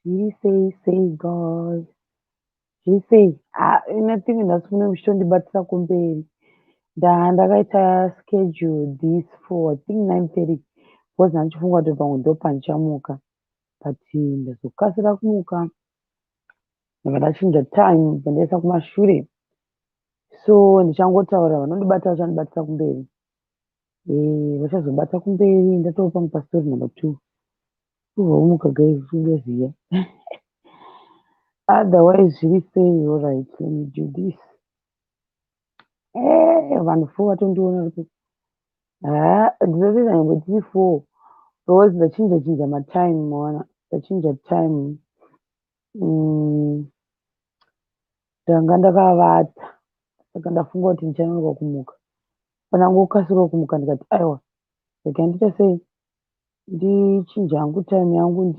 Zviri sei sei guys? Zviri sei? Ah, nothing nhasi muno muchitondibatira kumberi. Ndakaita schedule this for, I think, 9:30 because ndandichifunga kuti pamwe ndopandichamuka, but ndazokasira kumuka, ndabva ndachinja time, bva ndaisa kumashure. So ndichangotaura, vanondibata vachandibatira kumberi. Vachazobata kumberi ndatova pamwe pastory number two. Kubva kumuka guys, kundoziya. Otherwise zviri sei? Alright, let me do this. Vanhu four vatondiona kuti ha, ndinotoita nyangwe tiri four because ndachinja chinja matime, maona, ndachinja time. Ndanga ndakavata, saka ndafunga kuti ndichanonoka kumuka. Pandangokasirawo kumuka, ndikati aiwa, regai ndiite sei, ndichinje hangu time yangu,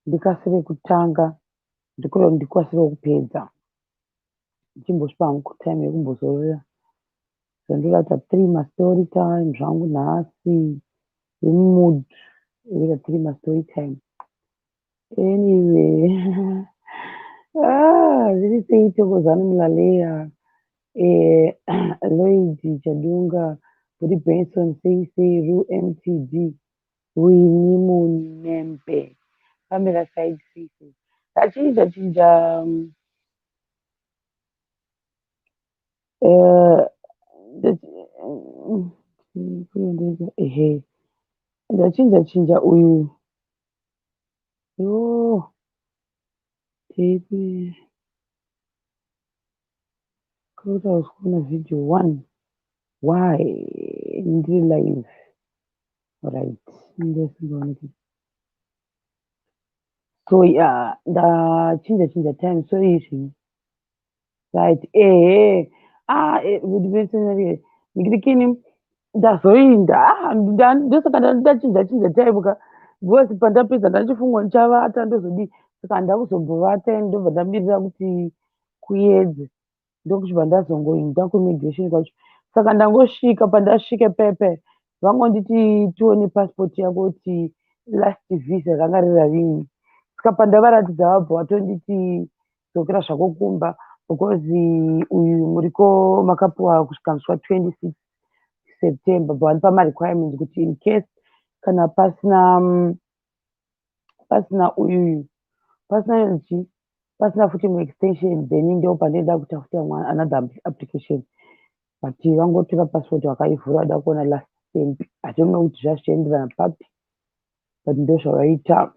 ndikasire kutanga, ndikasirewo kupedza, ndichimbosvipa hangu time yekumbozorora. Ndoda kuita three mastory time zvangu nhasi, nemood yekuita three mastory time. Anyway, ah, zviri sei? Thokozani Mulalea, Lloyd Chadunga, Buri Benson, sei sei, Ru Mtd, Winnie Munembe, Pamela Side, sei sei. Ndachinja chinja ehe, ndachinja chinja uyu yo teipi kuita kuona video one. Why ndiri live? Right, ndesingaoneki. So yeah, ndachinja chinja time, so izvi right. Ehe, ah, ndikini ndazoinda. Ah, ndosaka ndachinja chinja time ka, because pandapedza ndachifunga ndichavata, ndozodii, saka handakuzombovata, ndobva ndamirira kuti kuedze, ndokuchibva ndazongoinda kuimmigration kwacho. Saka ndangosvika, pandasvika pepe vangonditi tione passport yako kuti last visa ranga riri rarini. Saka pandavaratidza, vabva vatonditi dzokera zvako kumba because uyu muriko makapiwa kusvika musi wa26 September. Bva vandipa marequirements kuti in case kana pasina uyuyu, pasina chi, pasina futi muextension, then ndo pandinoda kuita futi another application. But vangotora passport, vakaivhura, vada kuona last stamp. I don't know kuti zvazvichienderana papi, but ndo zvavaita.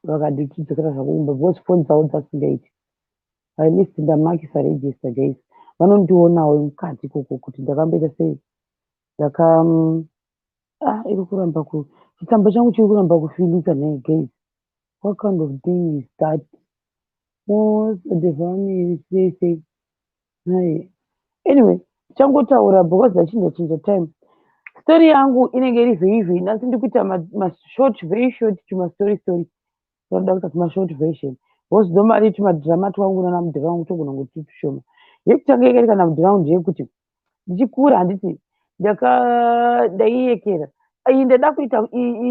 Vakanditi dzokera zvako kumba because foni dzavo dzasingaiti. At least ndamakisa register guys, vanondionawo mukati ikoko kuti ndakamboita sei. Ndaka ah, iri kuramba ku chitsamba changu chiri kuramba kufilika. Nhai guys, what kind of thing is that? Most the family, sei sei? Hai, anyway, tichangotaura because ndachinja chinja time. Story yangu inenge iri very very, nhasi ndiri kuita mashort, very short, tumastory story. Toda kuita tumashort version because normally tumadrama twangu nana mudhara wangu togona kuti tushoma. Yekutanga yakaita kana mudhara wangu ndeyekuti ndichikura, handiti ndaka ndaiyekera iyi, ndada kuita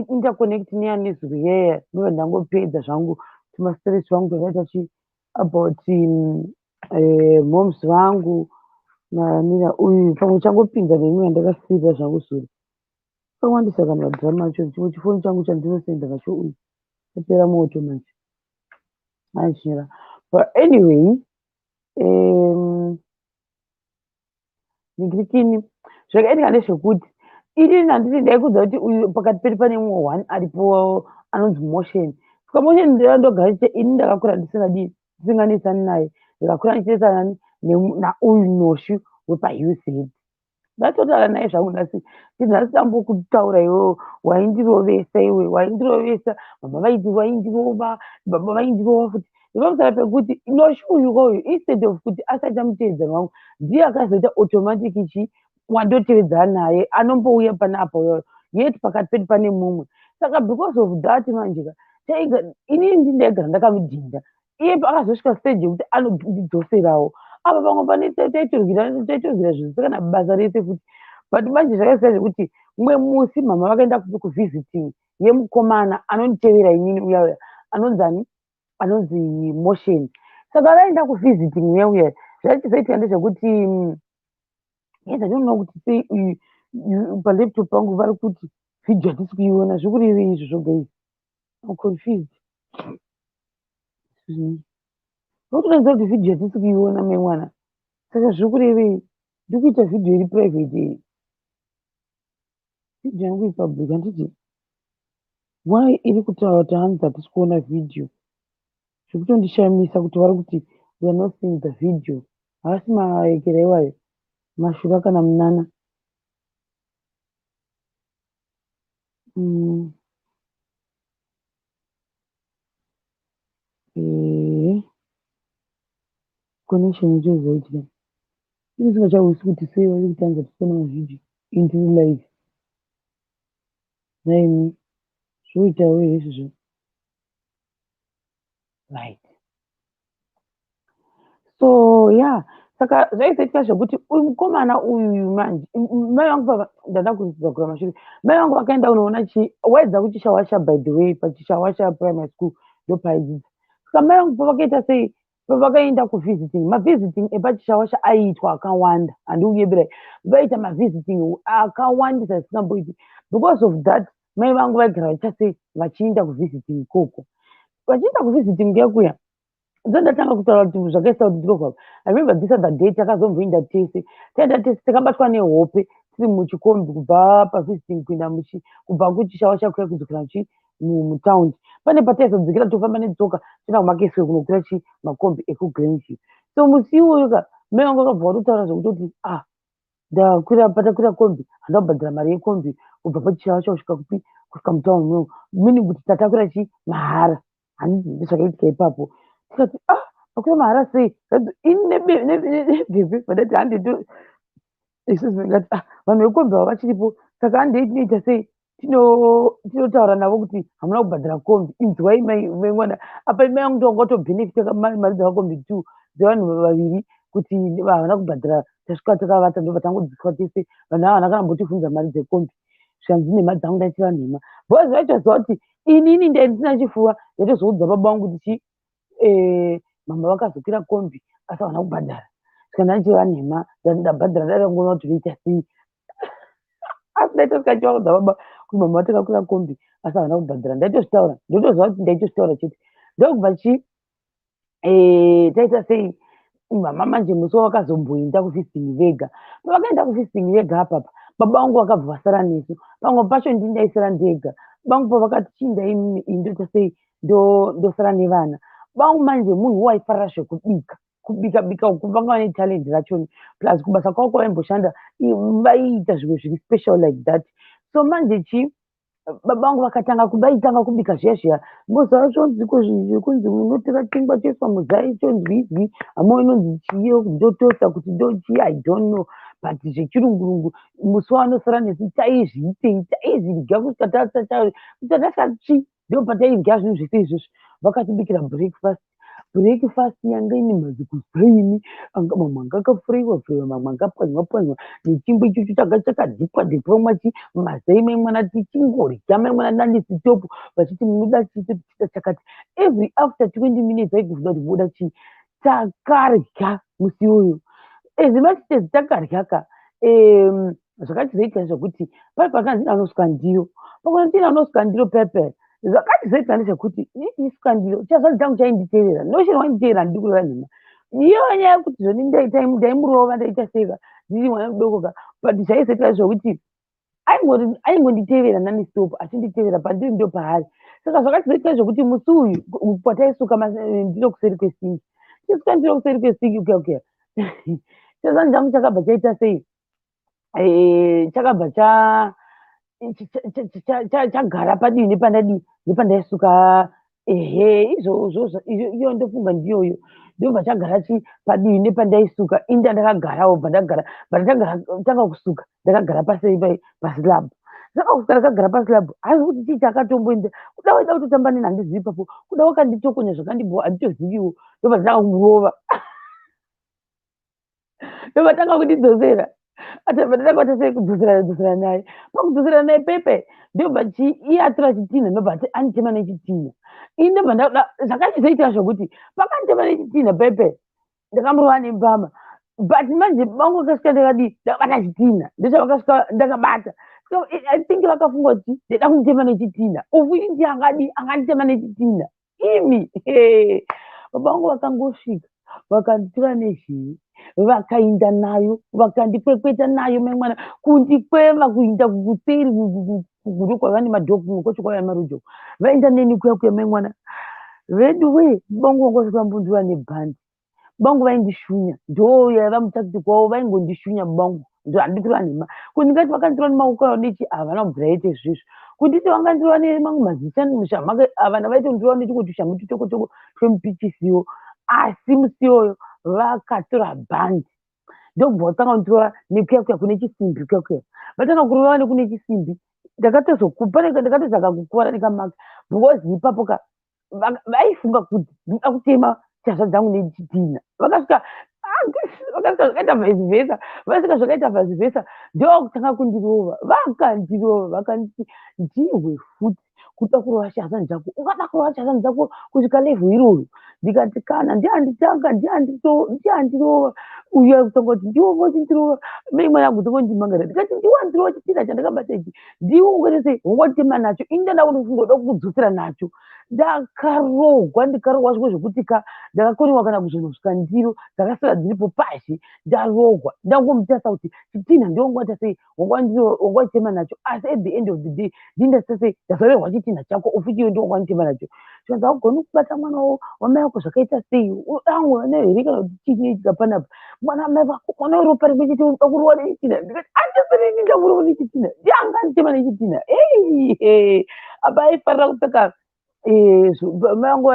interconnect neyanezuro yeya, ndobva ndangopedza zvangu tumastories twangu twakaita chi about moms vangu nanina uyu. Pamwe changopinza neimwe yandakasiyira zvangu zuro. Akawandisa kana madrama acho. Chimwe chifoni changu chandinosenda nacho uyu chapera moto manje, achinyora. But anyway, ndikini zvakaitika ndezvekuti inini handiti ndaikudza kuti uyu pakati pedu pane mumwe one aripo anonzi Motion. Saka Motion ndogara, ini ndakakura ndisingadii, ndisinganesani naye. Ndikakura ndichinesana nauyu Noshu wepaUZ. Ndatotaura naye zvangu nhasi, nhasi ndambokutaura iwewe waindirovesa, iwe waindirovesa, mama vaiti waindirova, baba vaindirova futi. Nepamusana pekuti Noshu uyu koyu, instead of kuti asaita mutevedzani wangu, ndiye akazoita automatic chi wandotevedzana naye, anombouya panapa uyoyo, yet pakati pedu pane mumwe. Saka because of that manje ka, inini ndaigara ndakamudhinda. Iye akazosvika stage yekuti anondidzoserawo apa pamwe pane taitorwira zvinhu kana basa rese futi. But manje zvakaziva zvekuti mumwe musi mama vakaenda kuvisiting yemukomana anonditevera inini uya uya anonzani. Anonzi Motion. Saka vaenda kuvisiting uya uya, zvaichizoitika ndezvekuti, yes, I don't know kuti sei palaptop pangu vari kuti vhidhiyo hatisi kuiona. Zvikurevei izvozvo, guys? I'm confused. Votoratidza kuti vhidhiyo hatisi kuiona, mai mwana. Saka zviri kurevei? Ndiri kuita vhidhiyo iri private iyi, vhidhiyo yangu ipublic, handiti? Why iri kutaura kuti hanzi hatisi kuona vhidhiyo? Zvikutondishamisa kuti vari kuti we are not seeing the video. Haasi maekera iwayo, mashura kana munana. Connection yacho zvaitika isingachawisisi kuti sei vari kuti hanzi hatisi kuona mavhidhiyo ini tiri live. Naimi zvoitawo here izvozvo? Right, so yeah, saka zvaizoitika zvekuti uyu mukomana uyu manje, mai vangu pava ndada kudzakura mashure, mai vangu vakaenda kunoona chi waidza kuChishawasha. By the way, paChishawasha Primary School ndopaaidzidza. Saka mai vangu pavakaita sei, pavakaenda kuvisiting, mavisiting epaChishawasha aiitwa akawanda, handikuyeberai, vaita mavisiting akawandisa zvisingamboiti. Because of that, mai vangu vaigara vachiita sei, vachienda kuvisiting ikoko. Vachienda kuvisiting kuya kuya, ndandatanga kutaura kuti zvakaisa kuti ndirohwa. I remember this other day takazomboenda tese, taenda tese, takabatwa nehope tiri muchikombi kubva pavisiting kuenda muchi kubva kuChishawasha kuya kudzokera muchi mutaundi. Pane pataizodzokera tofamba netsoka toenda kuMakeswe kunokwira chi makombi ekuGlenview. So musi iwoyo ka, mai vangu vakabva vatotaura zvekutoti, ah, ndakwira, patakwira kombi handina kubhadhara mari yekombi kubva paChishawasha kusvika kupi, kusvika mutaundi munomu, meaning kuti tatakwira chi mahara, handiti? Ndozvakaitika ipapo. Tikati, ah, makwira mahara sei? Ini nebhebhe vandati handei, isusu ngati, ah, vanhu vekombi ava vachiripo, saka handei tinoita sei, tinotaura navo kuti hamuna kubhadhara kombi. Inzwai, mai mwana, apa mai vangu ndovanga vatobhenefita mari dzavakombi two dzevanhu vaviri kuti havana kubhadhara. Tasvika takavata, ndobva tangodziswa tese. Vanhu ava havana kana kumbotivhunza mari dzekombi. Zvikanzi nhema dzangu, ndaitiva nhema because vaitoziva kuti inini ndai ndisina chifuva. Ndaitozoudza baba vangu kuti chi mama vakazokwira kombi asi havana kubhadhara. Saka ndaitiva nhema, ndabhadhara. Ndakangoona kuti voita sei, asi ndaitosvika ndichivaudza baba kuti mama vatakakwira kombi asi havana kubhadhara. Ndaitozvitaura, ndotoziva kuti ndaitozvitaura chete. Ndokubva chi taita sei, mama manje musi wavakazomboenda kuvisiting vega, pavakaenda kuvisiting vega apapa, baba vangu vakabva vasara nesu. Pamwe pacho ndini ndaisara ndega. Vangu pavakati chiindai ndoita sei, ndosara nevana vangu. Manje munhu waifarira zvekubika, kubika bika uku, vanga vane talent rachoni, plus kubasa kwavo kwavaimboshanda vaiita zvimwe zviri special like that. So manje chi baba vangu vakatanga vaitanga kubika zviya zviya, moziva zvonziko zvekunzi unotora chingwa choiswa muzai chonzwizwi hamo inonzi chiyo ndotosa kuti ndochii, I don't know, but zvechirungurungu. Musi wanosara nesu taizviitei, taizvidya kusvika tasvika tsvi, ndo pataidya zvinhu zvese izvozvo. Vakatibikira breakfast. Breakfast yanga ine mazikusaini, mamwe anga akafurayiwa furayiwa, mamwe akapwanywa pwanywa, nechingwa ichocho changa chakadhipwa dhipwa machi mazai. Mai mwana, tichingorya, mai mwana, nandisitopu vachiti munoda chii, totichida chakati. Every after 20 minutes vaigobvunza kuti munoda chii. Takarya musi iwoyo as much as takarya ka. Zvakachizoitika zvekuti pai pakanzi anosuka ndiro, pakuti ndini anosuka ndiro pepe. Zvakachizoitika ndezvekuti inini ndiro chazvanzi changu chainditeerera, notion wainditeerera, handidi kureva nhema. Iyo nyaya yekuti zvoni ndaimurova, ndaita seva ndiri mwana mudoko ka, but zvaizoitika zvekuti aingonditevera nonstop, achinditevera pandiri ndo paari. Saka zvakachizoitika zvekuti musi uyu pataisuka ndiro kuseri kwesingi, tisuka ndiro kuseri kwesingi kuya kuya, chazvanzi changu chakabva chaita sei, chakabva chagara padivi nepandadii, nepandaisuka. Ehe, izvozvo, iyo ndofunga ndiyoyo. Ndobva chagara chi padivi nepandaisuka, inda ndakagarawo, bva ndagara, bva ndatanga kusuka ndakagara pasei paslab. Saka kusuka ndakagara paslab, hazi kuti chii chakatomboenda, kuda waida kutotamba neni, handizivi ipapo, kuda wakanditokonya zvakandibhowa, handitoziviwo. Ndobva ndatanga kumurova, ndobva tanga kundidzosera, atobva ndatanga kuita sei, kudzosera dzosera naye. Pakudzosera naye pepe, ndobva chi iye atora chitinha, ndobva anditema nechitinha. Ini ndobva ndada zvakachizoita zvokuti pakanditema nechitinha pepe, ndakamurova nembama, but manje bangu vakasvika, ndakadii, ndakabata chitinha, ndochavakasvika ndakabata. So I think vakafunga kuti ndida kunditema nechitinha, ufu ndi angadi anganditema nechitinha imi. Baba vangu vakangosvika, vakanditora nezheve, vakainda nayo, vakandikwekweta nayo, mai mwana, kundikweva kuinda kuseri kuguru kwaiva nemadhoku, kumwe kwacho kwaiva nemarujo. Vaenda neni kuya kuya, mai mwana vedu we. Bangu vangosvika vambondiwa nebhandi. Bangu vaindishunya, ndo yaiva mutactic wavo, vaingondishunya bangu. Ndo handidi kureva nhema, kuti ndingati vakanditora nemaoko avo nechi, havana kubvira ite izvizvo. Kunditi vangandirova nemamwe mazita mushamaka, havana, vaitondirova nechimwe tushamu tutokotoko twemupichisiwo. Asi musi iwoyo vakatora bhandi, ndokubva vatanga kundirova nekuya kuya kune chisimbi. Kuya kuya vatanga kurova nekune chisimbi, ndakatozaka kukuvara nekamaka, because ipapo ka vaifunga kuti ndinoda kutema chazva dzangu nechitinha. Vakasvika zvakaita vice versa, vasvika zvakaita vice versa, ndokutanga kundirova. Vakandirova, vakanditi, "Ndihwe futi kuda kurova shazani dzako, ungada kurova shazani dzako kusvika level iroro?" Ndikati, "Kana ndianditanga, ndiandirova uyu." Akutanga kuti, "Ndiwo vochindirova?" Mai mwana akutanga kundimangara. Ndikati, "Ndiwo andirova, chitinha chandakabata ichi ndiwo ungaita sei, wangwatema nacho, ini ndanda kunofunga kudzosera nacho." Ndakarohwa, ndikarohwa zvimwe zvokuti ka ndakakoniwa kana kuzonosvika ndiro dzakasara dziripo pashi. Ndarohwa, ndangomutasa kuti chitinha ndiwo wangwaita sei, wangwatema nacho, asi at the end of the day ndindasa sei, ndazorerwa chitinha chako, ufuchiwe ndiwo wangwanditema nacho. Zvikanzi, "Haugoni kubata mwana wamai vako zvakaita sei, angu vana here kana kuti chii chinoitika panapa? Mwana wamai vako, mwana weropa rimwe chete, unoda kurova nechitinha?" Ndikati, "Handisirini ndakurova nechitinha, ndianganditema nechitinha." Ei, apa aifarira kupfeka mai vangu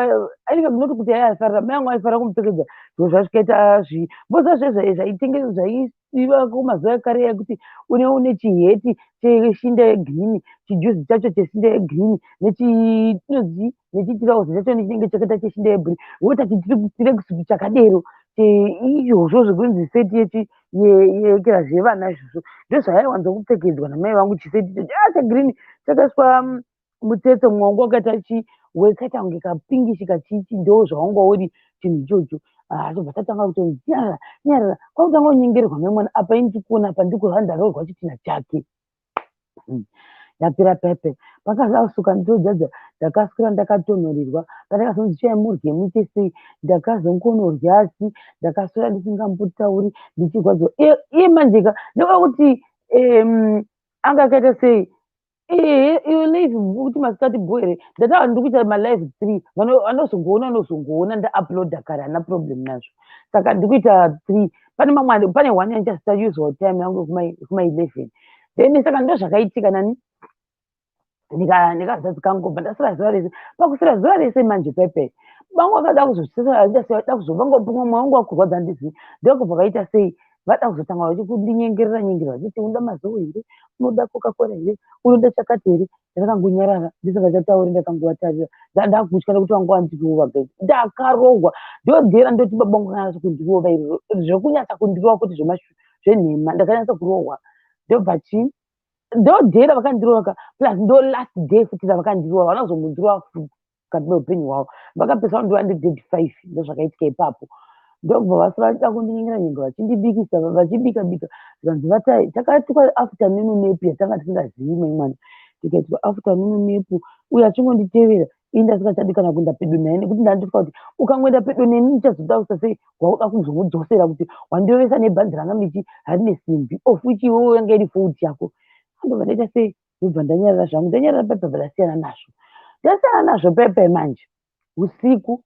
ainge not kuti aifarira, mai vangu aifarira kumupfekedza zviro zvazvikaita mboziva zve zvaitengeswa zvaiva kumazuva ekare, ekuti une chiheti cheshinda yegirini, chijuzi chacho cheshinda yegirini, nechinonzi nechitirauzi chacho chinenge chakaita cheshinda yebhuruu, woita chitirekisutu chakadero izvozvo zvekunzi seti yekirazi yevana. Izvozvo ndozvaiwanza kupfekedzwa namai vangu, chiseti chegirini chakaiswa mutsetse, mumwe wanga wakaita wakaita kunge kapinkish kachichi, ndo zvawanga uri chinhu ichocho. Tobva tatanga kutonzi, "Nyarara, nyarara." Kwakutanga kunyengererwa mai mwana apa, ini ndikuona apa ndikurwa, ndarorwa chitinha chake. Ndapera pepe pakaza kusuka ndiro dzadza, ndakaswera ndakatonhorerwa. Pandakazonzi, "Chiyai murye, muite sei?" Ndakazongonorya, asi ndakaswera ndisingambotauri, ndichirwadziwa. Iye manje ka ndinoona kuti anga akaita sei iwe live kuti masikati bho here? Ndataura, ndiri kuita malive three, vanozongoona, vanozongoona ndauploada kare, handina problem nazvo. Saka ndiri kuita three, pane mamwe, pane one yandichazita usual time yangu yekuma 11 then. Saka ndo zvakaitika nani, ndikazadzika ngobva ndaswera zuva rese. Pakuswera zuva rese manje pepe, bangu akada kuzosada kuzovanga mumwe wangu wakurwadza, ndizi ndokubva vaita sei, vada kuzotanga vachikundinyengerera nyengerera, vachiti, "Unoda mazowe here? Unoda Coca-Cola here? Unoda chakati here?" Ndakangonyarara ndisingachatauri, ndakangovatarira, ndakutya nekuti vanga vandirova. Guys, ndakarohwa ndodhera, ndoti baba vangu vakanyatsa kundirova iroro, zvekunyatsa kundirova kuti zvenhema, ndakanyatsa kurohwa. Ndobva chii, ndodhera vakandirova ka, plus ndo last day futi ravakandirova, havana kuzombondirova futi mukati meupenyu hwavo. Vakapedzisa kundirova ndigrade 5. Ndozvakaitika ipapo. Ndokubva vasara vachida kundinyengera nyenga, vachindibikisa, vachibika bika, zvikanzi, "Vatai." Takaitwa afternoon nap yatanga tisingazivi, mai mwana, tikaitwa afternoon nap, uyo achingonditevera, ini ndasingachadi kana kuenda pedo naye, nekuti ndanditya kuti ukangoenda pedo neni ndichazoda kuita sei, wauda kuzomudzosera kuti wandirovesa nebhanzi ranga michi harine simbi, of which iwewe yanga iri fault yako. Ndobva ndaita sei, ndobva ndanyarara zvangu, ndanyarara pepe, ndasiyana nazvo, ndasiyana nazvo pepe. Manje usiku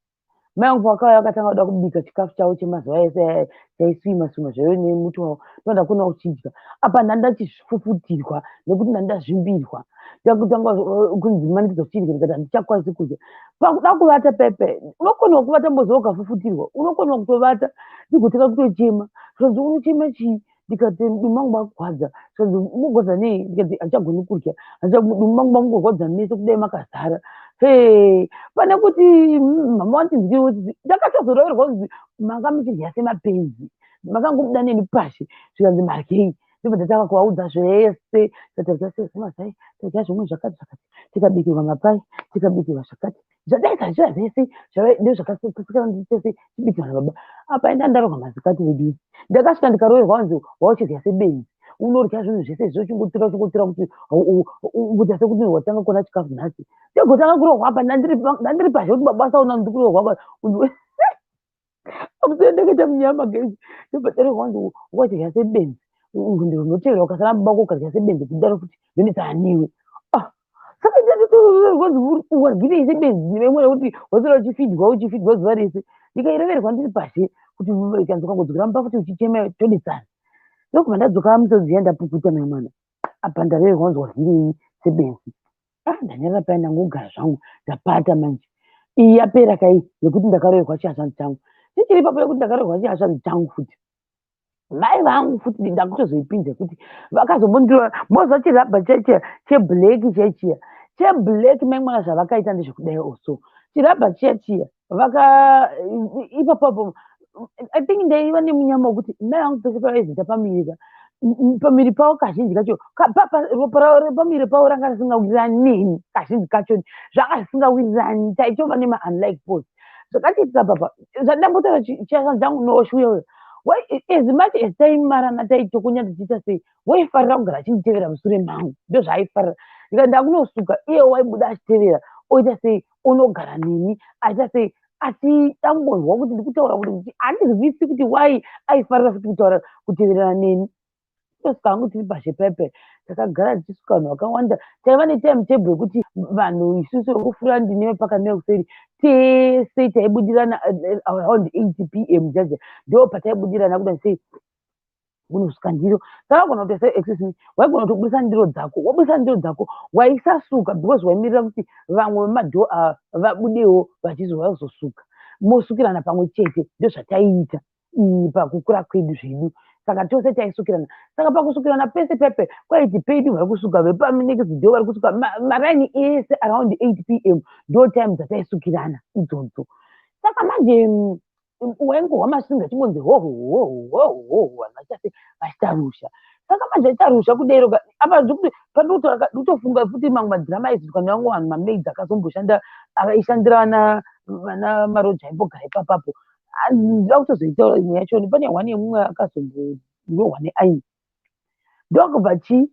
mai vangu vakauya, vakatanga kuda kubika chikafu chavo chemazuva ese, chaiswima swima zvaive nemuto wavo. Ndoda kuona uchidya apa, ndandachifufutirwa nekuti ndandazvimbirwa, ndakutanga kunzi manikidza kuchidya. Ndikati handichakwanisi kudya. Pakuda kuvata pepe, unokonewa kuvata mboziva ukafufutirwa, unokonewa kutovata, ndigotanga kutochema. Zvanzi, "Unochema chii?" Ndikati, "Mudumbu mangu makugwadza." Zvanzi, "Mugwadza nei?" Ndikati, "Handichagoni kudya, mudumbu mangu makungorwadza mese kudai makazara." He, pane kuti mama vandinzwire, ndakatozoroverwa kunzi, "Manga muchidya semapenzi, makangobuda neni pashi." Zvikanzi, "Maryei." Ndobva ndatanga kuvaudza zvese, tadya semazai, tadya zvimwe zvakati zvakati, tikabikirwa mapai, tikabikirwa zvakati. Zvadaita zviya zvese ndozvakasikana nditese tibikirwa nababa. Apa enda ndarohwa masikati vedu. Ndakasvika ndikaroverwa kunzi wauchirya sebenzi. Unorya zvinhu zvese izvo uchingotora uchingotora kuti kuita sekuti watanga kuona chikafu nhasi. Ndogotanga kurohwa apa ndandiri pazhe kuti baba vasaona ndiri kurohwa apa. Ndakaita munyama guys. Ndobva ndarohwa kunzi wachirya sebenzi. Unotevera ukasara baba vako ukarya sebenzi kudaro futi ndonetsana newe. Ah, saka waryirei sebenzi nevamwe nekuti waswera uchifidwa uchifidwa zuva rese. Ndikairoverwa ndiri pazhe kuti ikanzi ukangodzokera mumba futi uchichema tonetsana. Ndokubva ndadzoka misodzi iya ndapukuta mai mwana. Apa ndaroverwa kunzi waryirei sebenzi. Ah, ndanyarara paya ndangogara zvangu ndapata manje. Iyi yapera kai yekuti ndakaroverwa chihasvanzi changu. Tichiri ipapo yekuti ndakaroverwa chihasvanzi changu futi. Mai vangu futi ndakutozoipinza yekuti vakazombondirova moziva chirabha chechiya cheblack chechiya cheblack mai mwana zvavakaita ndezvekudai also chirabha chiya chiya vaka ipapapo I think ndaiva nemunyama wekuti mai vangu pese pavaizoita pamuviri pamuviri pavo kazhinji kacho ropa repamuviri pavo ranga risingawirirani neni kazhinji kacho zvanga zvisingawirirani taitova nemaunlike post zvakatiitika papa zvandambotaura chihasvanzi changu noshuya uyo as much as taimarana taitokonya tichiita sei waifarira kugara achinditevera musure mangu ndozvaaifarira ndikati ndakunosuka iye waibuda achitevera oita sei unogara neni aita sei achidambonzwa kuti ndikutaura kuti handizwisisi kuti why aifarira futi kutaura kuteverana neni. Tosvika hangu tiri pazhe pepe takagara tichisuka vanhu vakawanda taiva netime table yekuti vanhu isusu vekufurandi nevepakati nevekuseri tese taibudirana around 8 p.m. jaja ndo pataibudirana kuda sei kunosuka ndiro. Saka wagona kuita sei, excuse me, waigona kutobudisa ndiro dzako, wabudisa ndiro dzako waisasuka because waimirira kuti vamwe vemadhoo ava vabudewo vachizovazosuka mosukirana pamwe chete. Ndozvataiita pakukura kwedu zvedu. Saka tose taisukirana. Saka pakusukirana pese pepe kwaiti pedu vari kusuka, vepanext door vari kusuka, maraini ese around 8 p.m. ndo time dzataisukirana idzodzo. Saka manje waingohwa masinga achingonzi hoho hoho hoho hoho, vanhu vachiita sei, vachiita rusha. Saka manje achiita rusha kudero apa pandinotaura ndikutofunga futi mamwe madhirama aizoitwa nevamwe vanhu, mamaids akazomboshanda aishandira vana vana maroja aimbogara ipapapo. Ndida kutozoitaura imwe yachoni. Pane one yemumwe akazomborohwa neaini ndokubva chi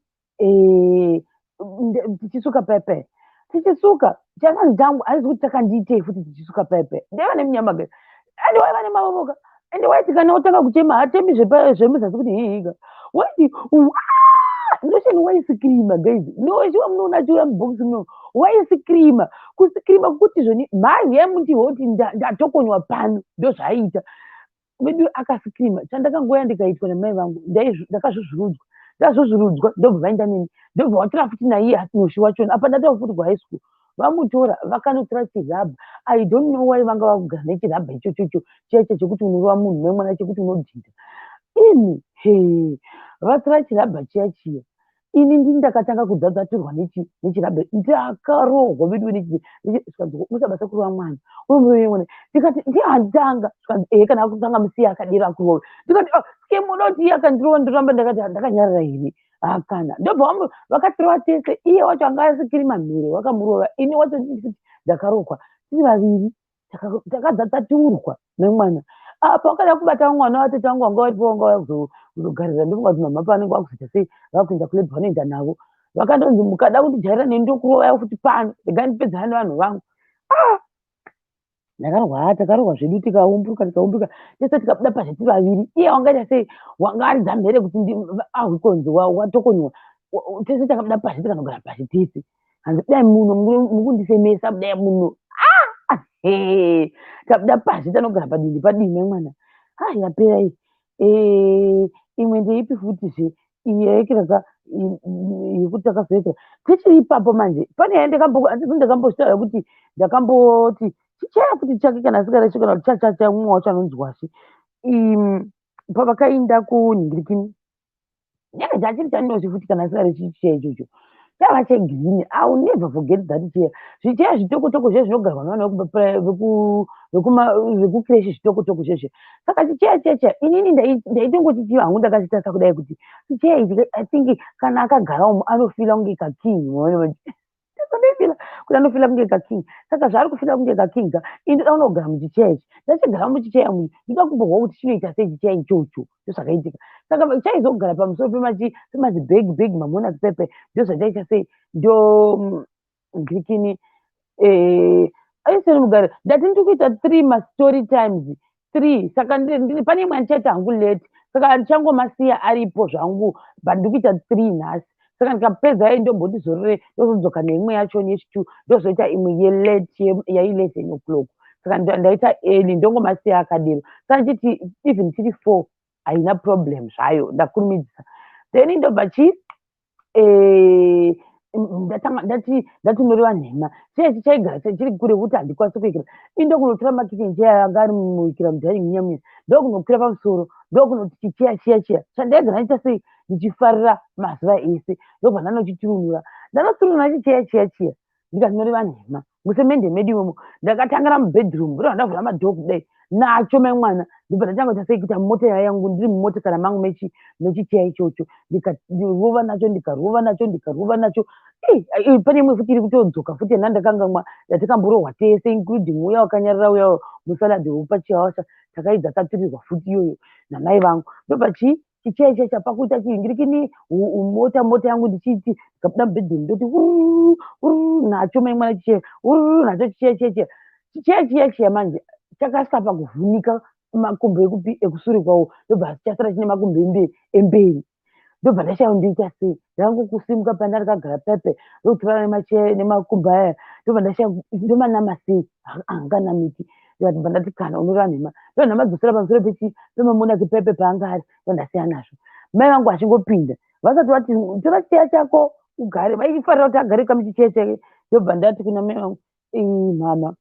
tichisuka pepe tichisuka chakanzi changu handizi kuti chakandiitei futi tichisuka pepe ndaiva nemunyama guys ende waiva nemavovoka ende waiti kana utanga kuchema hatemi zvemuzasi kuti hihiga waiti nosheni waisikirima guys noshiwa munoona achiuya mubhokisi muno waisikirima kusikirima kuti zvoni mhai yemuti hoti ndatokonywa pano ndozvaiita vedu akasikirima. Chandakangoya ndikaitwa namai vangu ndakazvuzvurudzwa ndazvuzvurudzwa ndobva vaenda neni ndobva vatora futi naiye Noshi wachona. Apa ndatova futi kuhigh school vamutora vakanotora chirabha. I don't know why vanga vakugara nechirabha ichochocho chiya chekuti unorova munhu memwana chekuti unodhinda ini he vatora chirabha chiya chiya. Ini ndini ndakatanga kudzadzaturwa nechirabha ndakarohwa vedu zvikanzi musabasa kurova mwana unomwana. Ndikati ndihanditanga. Zvikanzi ehe kana akutanga musiye akadero akurova. Ndikati oh, ske muda kuti iye akandirova ndoramba ndakati ndakanyarara here? Hakana. Ndobva vakatirova tese. Iye wacho anga asikiri mamhere vakamurova ini wacho nditi ndakarohwa tiri vaviri takadzadzaturwa nemwana. Apa wakada kubata mwana watete vangu vanga varipo vanga vakuzogarira ndofunga kuti mama pavanenge vakuzoita sei vakuenda kulabor vanoenda navo vakandonzi mukada kundijairira neni ndokurovai futi pano regai ndipedzana nevanhu vangu. Ah! Ndakarohwa takarohwa zvedu tikaumburuka tikaumburuka tese tikabuda pazhe tiri vaviri. Iye wangaita sei wanga aridza mhere kuti ahwikonzi watokonywa. Tese takabuda pazhe tikanogara pashi tese. Hanzi dai muno mukundisemesa budai muno. Ah! Tabuda pazhe tanogara padindi padini memwana. Ah, yapera iyi. Imwe ndeipi futizve iyi yaikiraka yekuti takazoitira tichiri ipapo manje pane handizi ndakambozvitaura kuti ndakamboti chichaya futi chake kana asikareshi kana kuti chachacha mumwe wacho anonzi Washi pavakainda kunhingirikini nyanga chachiri chandoshi futi kana asikareshi chichaya ichocho chava chegreen. I will never forget that chair. Zvicheya zvitokotoko zviye zvinogarwa nevana vekucreche zvitokotoko zvezve. Saka chicheya checha inini ndaitongoti hangu ndakachitarisa kudai kuti chicheya ichi I think kana akagara umu anofila kunge kaking. Ndifeela kuti anofeela kunge kaking. Saka zvaari kufeela kunge kaking ka, ini ndoda kunogara muchicheya ichi. Ndachigara muchicheya muchi, ndoda kumbohwa kuti chinoita sei chicheya ichocho. Ndozvakaitika. Saka chaizogara pamusoro pemazibhegi bhegi mamonaki pepe. Ndozvachaita sei, ndo ngirikini aiseri mugare. Ndati ndiri kuita three mastory times three. Saka pane imwe yandichaita hangu late, saka ndichangomasiya aripo zvangu, but ndiri kuita three nhasi. Saka ndikapedza iyi, ndomboti zorore, ndozodzoka neimwe yacho yechi2, ndozoita imwe yelate ya11 o'clock. Saka ndaita early, ndongomasiya akadero. Saka ndichiti even tiri four haina problem zvayo, ndakurumidzisa. Then ndobva chi ndatanga ndati noreva nhema. Chiya chaigara chiri kure kuti handikwanisi kuikira. Ini ndokunotora makitchen chair anga ari muikira mudining munya, ndokunokwira pamusoro, ndokunoti chicheya chiya chiya chandaigara ndiita sei, ndichifarira mazuva ese, ndobva ndanochiturunura. Ndanoturunura chicheya chiya chiya, ndikati noreva nhema. Musemende medu imomo, ndakatangira mubedroom, ndobva ndavhura madoor kudai nacho mai mwana, ndobva ndatanga kuita sei, kuita mota yangu ndiri mumotikari mangu mechicheya ichocho. Ndikarova nacho, ndikarova nacho, ndikarova nacho. Pane imwe futi iri kutodzoka futi yandandakangamwa, yatakamborohwa tese, including uya wakanyarara uya musalad wepachihawasha. Takaidza taturirwa futi iyoyo namai vangu. Ndobva chii, chicheya chiya chapakuita chingirikini mota yangu, ndichiti ndikabuda mubedroom, ndoti ururu nacho mai mwana chicheya, ururu nacho chicheya chiya chiya, chicheya chiya chiya. Manje chakasapa kuvhunika makumbo ekupi ekusure kwawo, ndobva chasara chine makumbo emberi. Ndobva ndashaya ndoita sei. Ndangokusimuka panda ndakagara pepe, ndokutora nemakumbo aya, ndobva ndashaya ndomanama sei, hanganamiki. Ndikati ndati kana unoreva nhema, ndobva ndamadzosera pamusoro pemamonaki pepe paanga ari. Ndondasiya nazvo. Mai vangu vachingopinda, vasati vati tora chicheya chako ugare, vaifarira kuti agare kamuchicheya chake. Ndobva ndati kuna mai vangu, "Mama,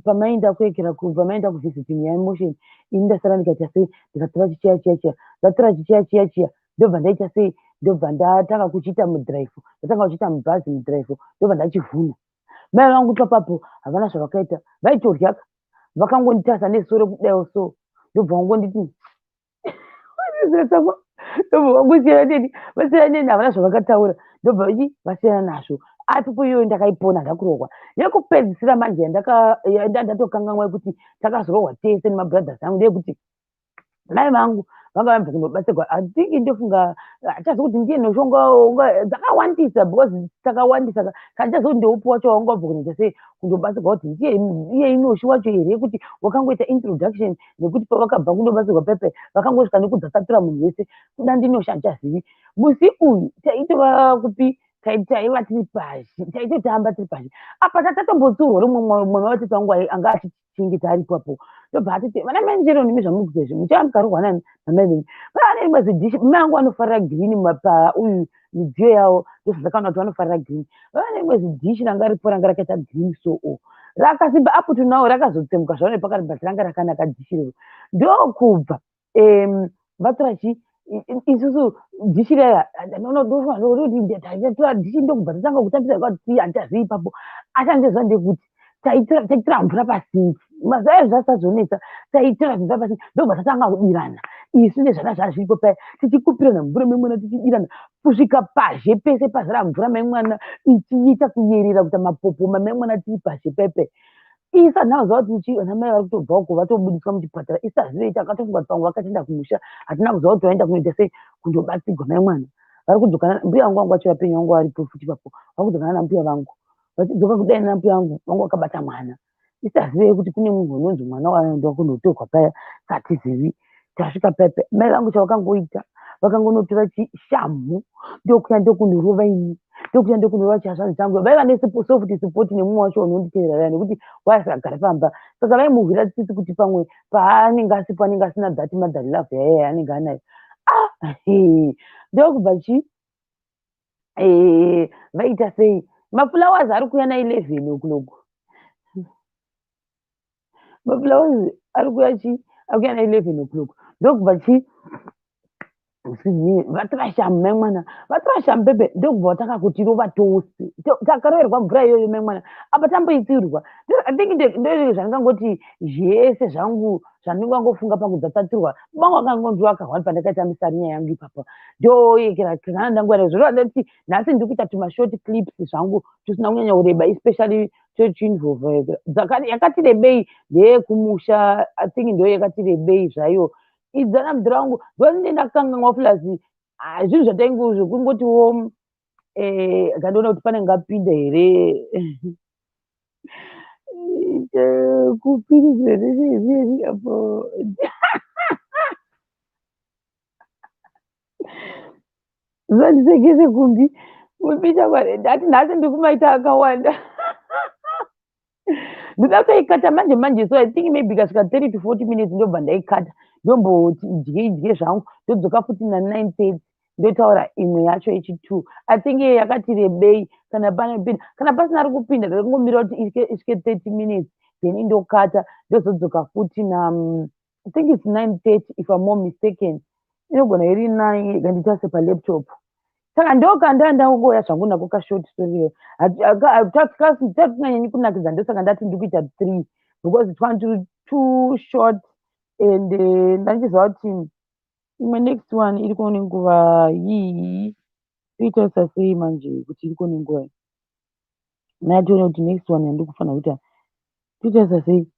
pamaenda kuekera, pamaenda kuvisiting yaemotion, ini ndasara ndikaita sei, ndikatora chicheya chiya chiya. Ndatora chicheya chiya chiya, ndobva ndaita sei, ndobva ndatanga kuchiita mudhiraivho, ndatanga kuchiita mubhazi mudhiraivho, ndobva ndachivhuna." Mai vangu papapo havana zvavakaita, vaitorya, vakangonditarisa nesoro kudaiwo so, ndobva vangonditi ndobva vangosiyana neni, vasiyana neni, havana zvavakataura, ndobva i vasiyana nazvo. Asipo iyoyo ndakaipona, ndakurohwa yekupedzisira manje yandatokanganwa yekuti takazorohwa tese nemabrothers angu, ndeyekuti mai vangu vanga vabva kunobatsirwa. I think ndofunga hachazi kuti ndiye noshonga dzakawandisa, because takawandisa. Kandichazi kuti ndeupi wacho wanga wabva kunoita sei, kundobatsirwa, kuti ndiye iye inoshi wacho here, kuti wakangoita introduction, nekuti pavakabva kundobatsirwa pepe vakangosvika nekudzasatura munhu wese. Kuda ndinosha, handichazivi. Musi uyu taitova kupi? Taiva tiri pazhi, taitotamba tiri pazhi apa. Tatatombotsiurwa rimwe mwana watete wangu anga achichengeta ari ipapo, ndobva atiti, "Vana manjero, nemi zvamuri kuita izvi, muchava mukarohwa nani namai venyu." Pane rimwe zidhishi, mai vangu vanofarira green pauyu midziyo yavo, ndozvandakaona kuti vanofarira green. Vava rimwe zidhishi ranga ripo, ranga rakaita green, so o rakasimba. Up to now rakazotsemuka zvavo nepakati, but ranga rakanaka dhishi iroro. Ndokubva vatora chi isusu dhishi raya, tora dhishi, ndokubva tatanga kutambisa kwati handichazivi ipapo. Asi handichaziva ndekuti taitora mvura pasinki. Mazuva ayo zvasazonetsa, taitora mvura pasinki, ndobva tatanga kudirana isu nezvana zvazviripo paya, tichikupirana mvura memwana, tichidirana kusvika pazhe pese pazara mvura memwana, ichiita kuyerera kuita mapopoma memwana, tiri pazhe pepe. Isa nhauziva kuti vana mai vari kutobva uko, vatobudiswa muchipatara. Isazivei, takatofunga kuti pamwe vakatoenda kumusha. Hatina kuziva kuti vaenda kunoita sei, kundobatsirwa mai mwana. Vari kudzokana, mbuya vangu vangu vacho vapenyu, vangu varipo futi ipapo. Vari kudzokana nambuya vangu, vachidzoka kudai nambuya vangu, vangu vakabata mwana. Isazivei kuti kune munhu unonzi mwana waenda kundotorwa paya, hatizivi. Tasvika pepe, mai vangu chavakangoita, vakangonotora chishamhu, ndokuya ndokunorova ini, ndokuya ndokunorova chihazvanzi changu. Vaiva nesoft spot nemumwe wacho unonditevera vaya, nekuti waisagara pamba, saka vaimuhwira tsitsi kuti pamwe paanenge asipo anenge asina that mother love yaiya yaanenge anayo. Ah, ndokubva chi vaita sei, maflowers ari kuuya na11 o'clock. Maflowers ari kuuya chi, ari kuuya na11 o'clock. Ndokubva chi, excuse me, vatora shamu mai mwana, vatora shamu pepe, ndokubva vatanga kutirova tose. Takaroverwa mvura iyoyo mai mwana, apa tamboitsiurwa. I think ndo zvandingangoti zvese zvangu. Zvandingangofunga pakudzatatsurwa bangu akangondiwa kahwani pandakaita misarinya yangu ipapa, ndoyekera kana ndanguva zvoreva ndati nhasi ndiri kuita tumashort clips zvangu tusina kunyanya kureba, especially tochiinvolve yakati rebei ndeyekumusha. I think ndo yakati rebei zvayo idzana mudhara wangu, ndonde ndakanganwa. Plus zvinhu zvataingo zvekungotiwo kandiona kuti pane ngapinda here kupiri apo. Zvandisekese kumbi mupita kware, ndati nhasi ndikumaita akawanda, ndoda kutoikata manje manje. So I think maybe ikasvika 30 to 40 minutes ndobva ndaikata, ndomboti idye idye zvangu, ndodzoka futi na9:30, ndotaura imwe yacho yechi2. I think iye yakati rebei. Kana pane pinda, kana pasina ari kupinda, ndakangomira kuti isvike 30 minutes, then indokata, ndozodzoka futi na I think it's 9:30 if I'm more mistaken, inogona iri 9, kandiita palaptop. Saka ndokanda ndangoya zvangu nako kashort story tatinganyanyi kunakidza, ndosaka ndati ndikuita three because twanga turi too short and ndandichiziva kuti imwe next one iri kuone nguva yii. Toitarisa sei manje kuti iri kuone nguva iyi? Ndatione kuti next one yandiri kufanira kuita toitarisa sei.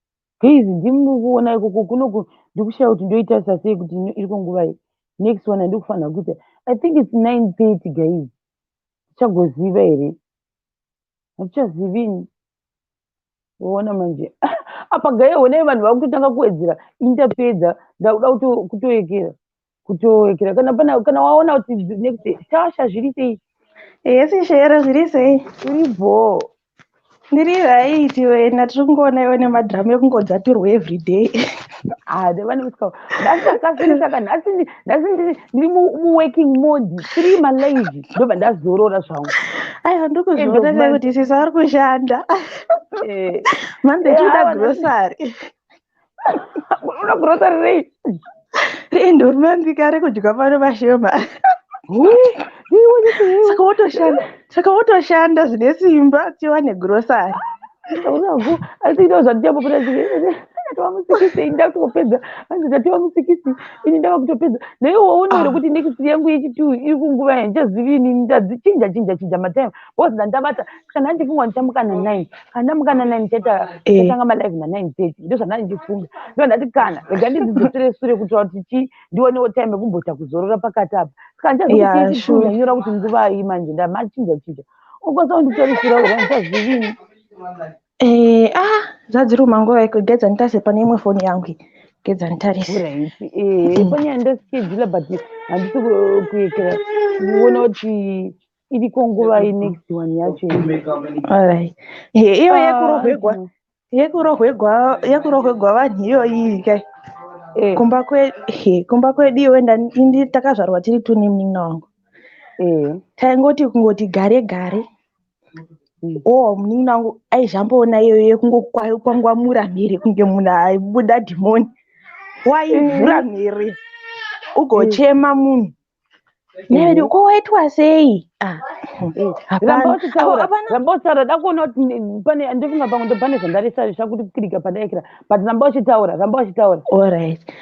Guys, ndimi kuona ikoko kunoku, ndikushaya kuti ndoitarisa sei kuti iri kunguva iyi next one yandiri kufanira kuita. I think it's 9:30, guys. Tichagoziva here? Hatichazivini. Uona manje apa gai, honai vanhu vakutotanga kuwedzera. Indapedza, ndakuda kutoekera kutoekera. Kana pana, kana waona kuti next. Tasha, zviri sei? Yesi Shero, zviri sei? Uri bho? Ndiri right wena, tiri kungoona iwe nemadhiramu ekungodzaturwa everyday. Ah, vanosvika nhasi akasirisa. Nhasi nhasi ndiri muworking mode, three malive, ndobva ndazorora zvangu. Aiwa, ndikuzviona sekuti sisi ari kushanda. Manje chiuda grocery. Unoda grocery rei? Reindorimambika rekudya pano pashema. Saka wotoshanda zvine simba tiwane grocery. Asi ino zvandichambobuda, tatiwa musikisi, ini ndakutopedza. Hanzi tatiwa musikisi, ini ndava kutopedza. Naiwe waona here kuti next yangu yechitu iri kunguva yandichazivi ini? Ndadzichinja chinja chinja matime because ndandabata. Saka ndandifunga ndichamuka na9. Kana ndamuka na9, chatanga malive na9:30, ndo zvandandichifunga. Ndo ndati kana rega ndidzidzosere sure kuitira kuti chi ndionewo time yekumboita kuzorora pakati apa. Saka ndichazivi kuti yechitu ndanyora kuti nguvai manje. Ndamachinja chinja, ukwanisa kunditarisira ura? Ndichazivi ini. Ah, zvadziri kumanguva iko. Gedza nditarise pane imwe foni yangu iyi. Gedza nditarise. Right, pane yandaschedula, but handisi kuekera kuona kuti iriko nguvai next one yacho. Alright. Iyo yekurohwegwa yekurohwegwa vanhu iyoyi kai. Kumba kwedu iwe, indi takazvarwa tiri two nemunin'ina wangu. Taingoti kungoti gare gare. Oh, munin'ina wangu aizvamboona iyoyo yekungokwangwamura mhere kunge munhu aibuda dhimoni. Waivhura mhere ugochema munhu. Nevedu ko waitwa sei? Ah, Ramba hapana. uchitaura. Hapana. Ramba uchitaura, da kuona kuti pane ndofunga pamwe ndo pane zvandarisa zvakuti kirika pandaikira, but ramba uchitaura, ramba uchitaura. Alright.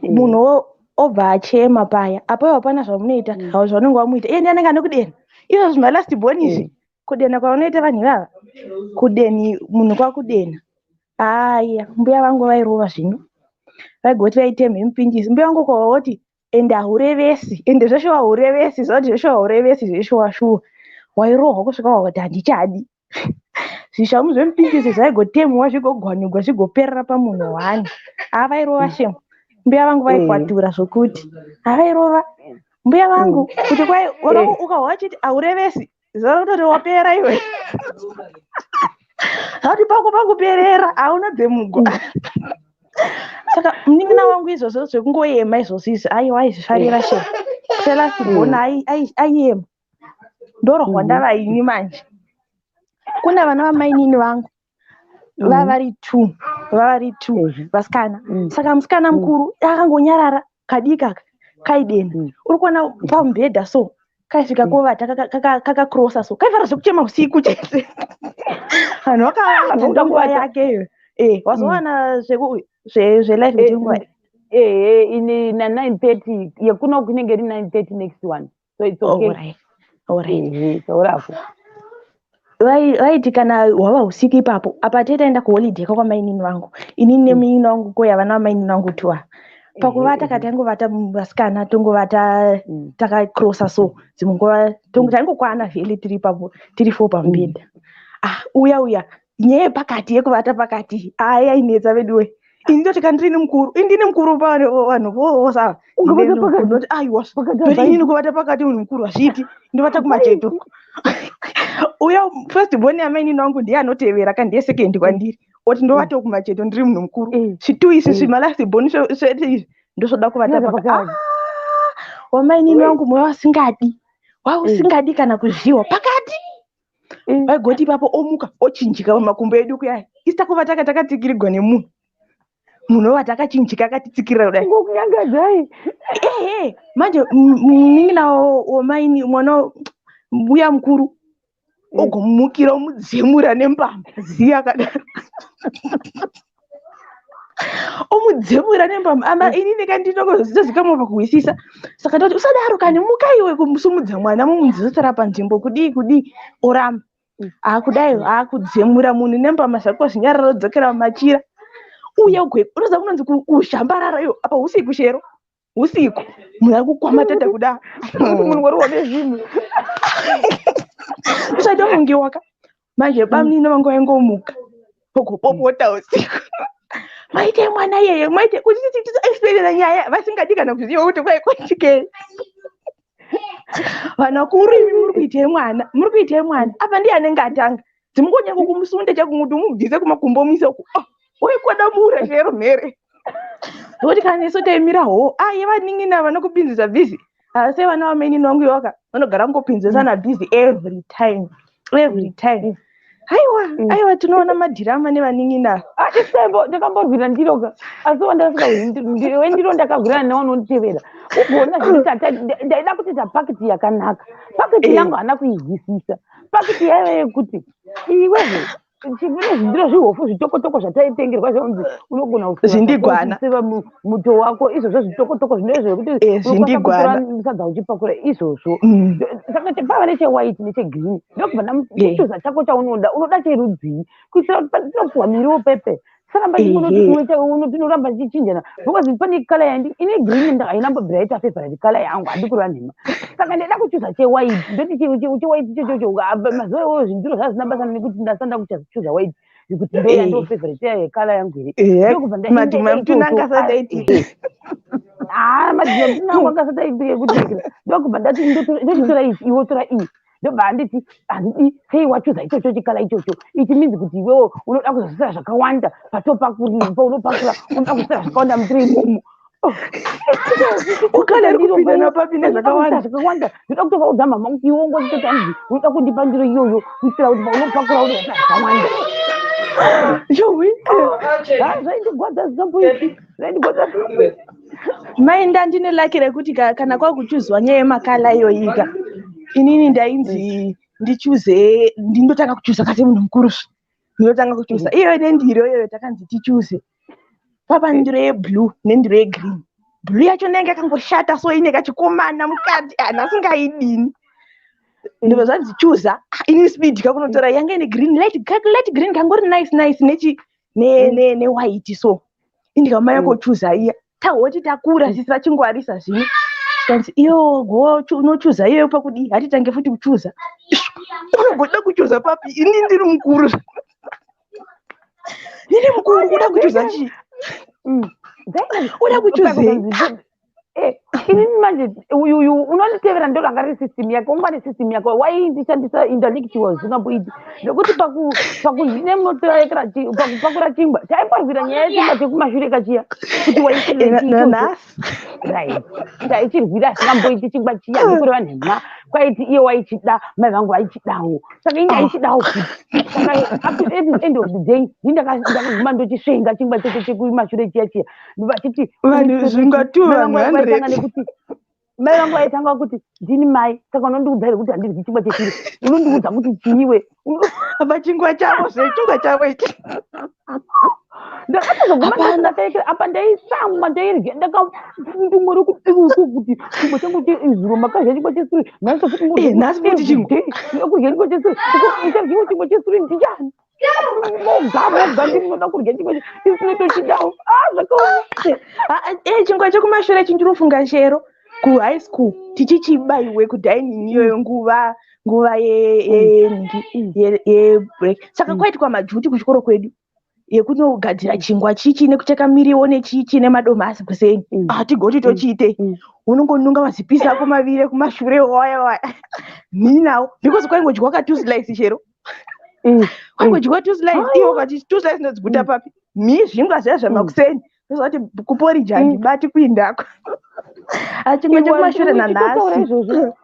Munhu obva achema paya apo hapana zvamunoita, hao zvaunenge wamuita. Iye ndiye anenge ane kudena izvo zvimalast born izvi, kudena kwavanoita vanhu ivava, kudeni munhu kwakudena. Aya mbuya vangu vairova zvino, vaigoti vaitemhe mupinjisi. Mbuya vangu kwavoti ende haurevesi, ende zveshuwa haurevesi, zvati zveshuwa haurevesi, zveshuwa shuwa wairohwa kusvika wakati handichadi. Zvishamu zvemupinjisi zvaigotemwa, zvigogwanyugwa, zvigoperera pamunhu one. Havairova shemu mbuya vangu, vaikwatura zvokuti havairova mbuya vangu kuti kwai ukahwa vachiti haurevesi, zuva rokutoti wapera iwe, zvati pako pakuperera, hauna dzemugwa. Saka munin'ina wangu izvozvo zvekungoyema izvozvo izvi, aiwa, aizvifarira shemu selast born, aiyema. Ndorohwa ndava ini manje. Kuna vana vamainini vangu vavari two, vavari two vasikana. Saka musikana mukuru akangonyarara, kadiki aka kaidena. Uri kuona pamubhedha so kaisvika kovata kakakrosa so, kaifara zvekuchema usiku chete. Vanhu vakavata Vanoda ndoguva kuvata. yake iyo. Wazowana zveku Zvelive ndinguva. Ehe, ini na 9:30 yekuno kunenge iri 9:30 next one, so it's okay. Alright. Ehe, taurako. Vaiti kana hwava usiku ipapo apa taitaenda kuholiday kwamainini vangu, inini nemuinini wangu, koya vana vamainini vangu tuwa. Pakuvata kataingovata vasikana, tongovata takakrosa, so dzimwe nguva taingokwana vhele tiri ipapo, tiri four pamubhedha. Ah, uya uya nyaya yepakati, yekuvata pakati, ayainetsa veduwe. Ini ndoti kana ndirini mukuru, ini ndini mukuru pavanhu vose ava. Ungavata pakati? Ndoti aiwa, Pakati ndoti hapaiti. inini kuvata pakati munhu mukuru hazviiti, ndovata kumacheto. Uya first born yamainini wangu ndiye anotevera ka, ndiye second kwandiri, oti ndovatawo kumacheto, ndiri munhu mukuru. Zvitu isi zvimalast born zvete izvi ndozvoda kuvata Ndovata pakati. pakati. Ah, wamainini wangu mweya wasingadi, wausingadi kana kuzviwa pakati. Vaigoti ipapo omuka ochinjika pamakumbo edu kuyai, isi takuvata takatsikirigwa nemunhu, munhu ovata akachinjika akatitsikirira kudai. Ngokunyangadzai. Ehe, manje munin'ina wamaini, mwana uya mukuru, ogomukira omudzemura nembama, ziya akadaro, omudzemura nembama ama. Inini kandinozikamwa pakuhwisisa, saka ndoti usadaro kani, muka iwe, kumusumudza mwana mumudzosera panzvimbo, kudii kudii, oramba. Akudai akudzemura munhu nembama zvako, zvinyarara, odzokera mumachira. Uye gwe unoziva kunonzi kuzhambarara iyo apa usiku, shero, usiku munhu ari kukwamatata kuda. Kuti munhu wari wane zvinhu. Usatofungiwaka manje bamunini vangu vaingomuka vogopopota usiku, maite mwana iyeye, maite kuti tiexplainera nyaya vasingadi kana kuziva kuti kwaikwatikei. Vanhu vakuru imi, muri kuitei mwana, muri kuitei mwana apa? Ndiye anenge atanga dzimungonyanga kumusunde chakumuti umubvise kumakumbo muise uku. Oh, waikodamura chero mhere nokuti kana isu taimira ho aye vanin'ina vanokupinzisa busy asi vana vamainini vangu iwaka vanogara kungopinzisana busy every time, every time. Aiwa, aiwa, tinoona madhirama nevanin'ina. Isembo ndakamborwira ndiroka, asi wandasika wendiro ndakagwirana newanonditevera, ugoona zvekuti ndaida kutoita pakiti yakanaka. Pakiti yangu haana kuihwisisa. Pakiti yaiva yekuti iwezve chine zvindiro zvihofu zvitokotoko zvataitengerwa, zvaunzi unogona Zvindigwana. kuseva muto wako izvozvo, zvitokotoko zvinove zvekuti Zvindigwana. Sadza uchipakura izvozvo. Saka pava nechewhite nechegreen, ndokubva ndamuchuza chako chaunoda, unoda cherudzii, kuitira kuti patinopuhwa miriwo pepe tisaramba tinoramba tichichinjana, because pane colour yandi ine green haina mbobvira yaita favourite colour yangu, handi kureva nhema. Saka ndaida kuchuza chewhite, ndoti chewhite ichochocho. Mazuva iwoyo zvindiro zvazvina basa nekuti ndasanda kuchuza white kuti ndo yando favourite yecolour yangu here. Ndokubva Madhuma mutunanga asati aitika. Ah, madhuma mutunanga akasati aitika kuti ndokubva ndati ndochitora ichi, iwe tora iyi. Ndobva handiti handidi, sei wachuza ichocho chicolour ichocho? It means kuti iwewo unoda kuzosira zvakawanda paunopakura, unoda kuzosira zvakawanda mutiri imomo. Ukala ri kupinda napapi nezvakawanda. Zvakawanda. Ndoda kutovaudza mama kuti iwe ungototi hanzi unoda kundipa ndiro iyoyo kuitira kuti paunopakura unoisa zvakawanda. Jowi. Zvaindigwadza zvisamboiti, zvaindigwadza zvisamboiti. Mainda ndine laki rekuti kana kwakuchuzwa nyaya yemacolour iyoyika, inini ndainzi ndichuze, ndindotanga kuchuza kase munhu mukuru, ndinotanga kuchuza iyoyo nendiro iyoyo. Takanzi tichuze papa ndiro yeblue nendiro yegreen. Blue yacho ndenge yakangoshata, so ine kachikomana mukati, anhu asingaidini. Ndobva zvanzi chuza. Ah, ini speed kakunotora yanga ine green, light, light green kangori nice nice nechi newhite, so indikamanya kochuza iya. Tahoti takura sisi vachingwarisa zvino, kanzi iyo go unochuza iyoyo pakudii, hatitange futi kuchuza. Unogoda kuchuza papi? Ini ndiri mukuru, ndiri mukuru, kuda kuchuza chii? Uda kuchuzei? Inini manje uyuyu unonditevera, ndo ranga riri system yake, ungwane system yake waindishandisa intellectual zvingamboiti nekuti pakunemunotoekera pakupakura chingwa taimborwira nyaya yechingwa chekumashure kachiya kuti Nanhasi. Right, taichirwira zvingamboiti chingwa chiya, ndikureva nhema, kwaiti iye waichida, mai vangu vaichidawo, saka ini aichidawo futi. Saka at the end of the day ndakaguma ndochisvenga chingwa chocho chekumashure chiya chiya, vachiti Vanhu zvingwa tu mai vangu vanhu vaitanga 100. Nekuti mai vangu vaitanga kuti ndini mai, saka unondiudza here kuti handiryi chingwa cheshure? Unondiudza kuti chiiwe? Apa chingwa chavo zve, chingwa chavo ichi. Ndakatozoguma Hapana. ndakaekera apa, ndaisamwa, ndairya, ndakandumore kuti chingwa changu cheizuro makadya chingwa chesuri, nhasi futi. Nhasi futi chingwa. Kurya chingwa chesuri, uchadyiwa chingwa chesuri ndichani? Moga moga ndinoda kurya chingwa isine tochidawo. Ah, zvakaoma. Ah, chingwa chekumashure chindinofunga, Shero, kuhigh school tichichibaiwe kudining iyoyo nguva yebreak. Saka kwaitwa maduty kuchikoro kwedu yekunogadzira chingwa chichi nekucheka miriwo nechichi nemadomasi kuseni. Hatigoti tochiitei? Unongonunga mazipisi ako maviri ekumashure waya waya ninawo, because kwaingodyiwa ka two slice, Shero. Kwaingodyiwa two slice. Iwo ukati two slice ndodziguta papi? Mi zvingwa zviya zvamakuseni ndozvati kuporiji handibati kuindako. Chingwa chekumashure nanhasi. Izvozvo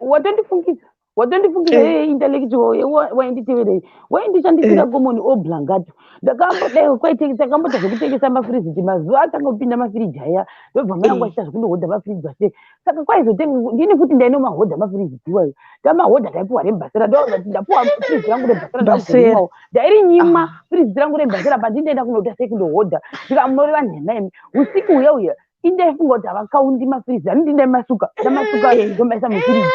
watondifungisa, watondifungisa. Intellectual wainditeverei, waindishandisira common oblongato. Ndakambodai takamboita zvekutengesa mafiriji mazuva atanga kupinda mafiriji aya. Ndobva mai angu achiita zvekundohodha mafiriji ase. Saka kwaizotenga ndini futi, ndainomahodha mafiriji iwayo. Tamahodha, taipuwa rebhasera. Ndoati ndapuwa firiji rangu rebhasera, ndakuzorimwawo. Ndairinyima firiji rangu rebhasera pandindaenda kunoita sei, kundohodha. Ndikamunoreva nhema imi. Usiku uya uya indaifunga kuti havakaundi mafiriji ani, ndindaimasuka, ndamasuka, ndomaisa mufiriji.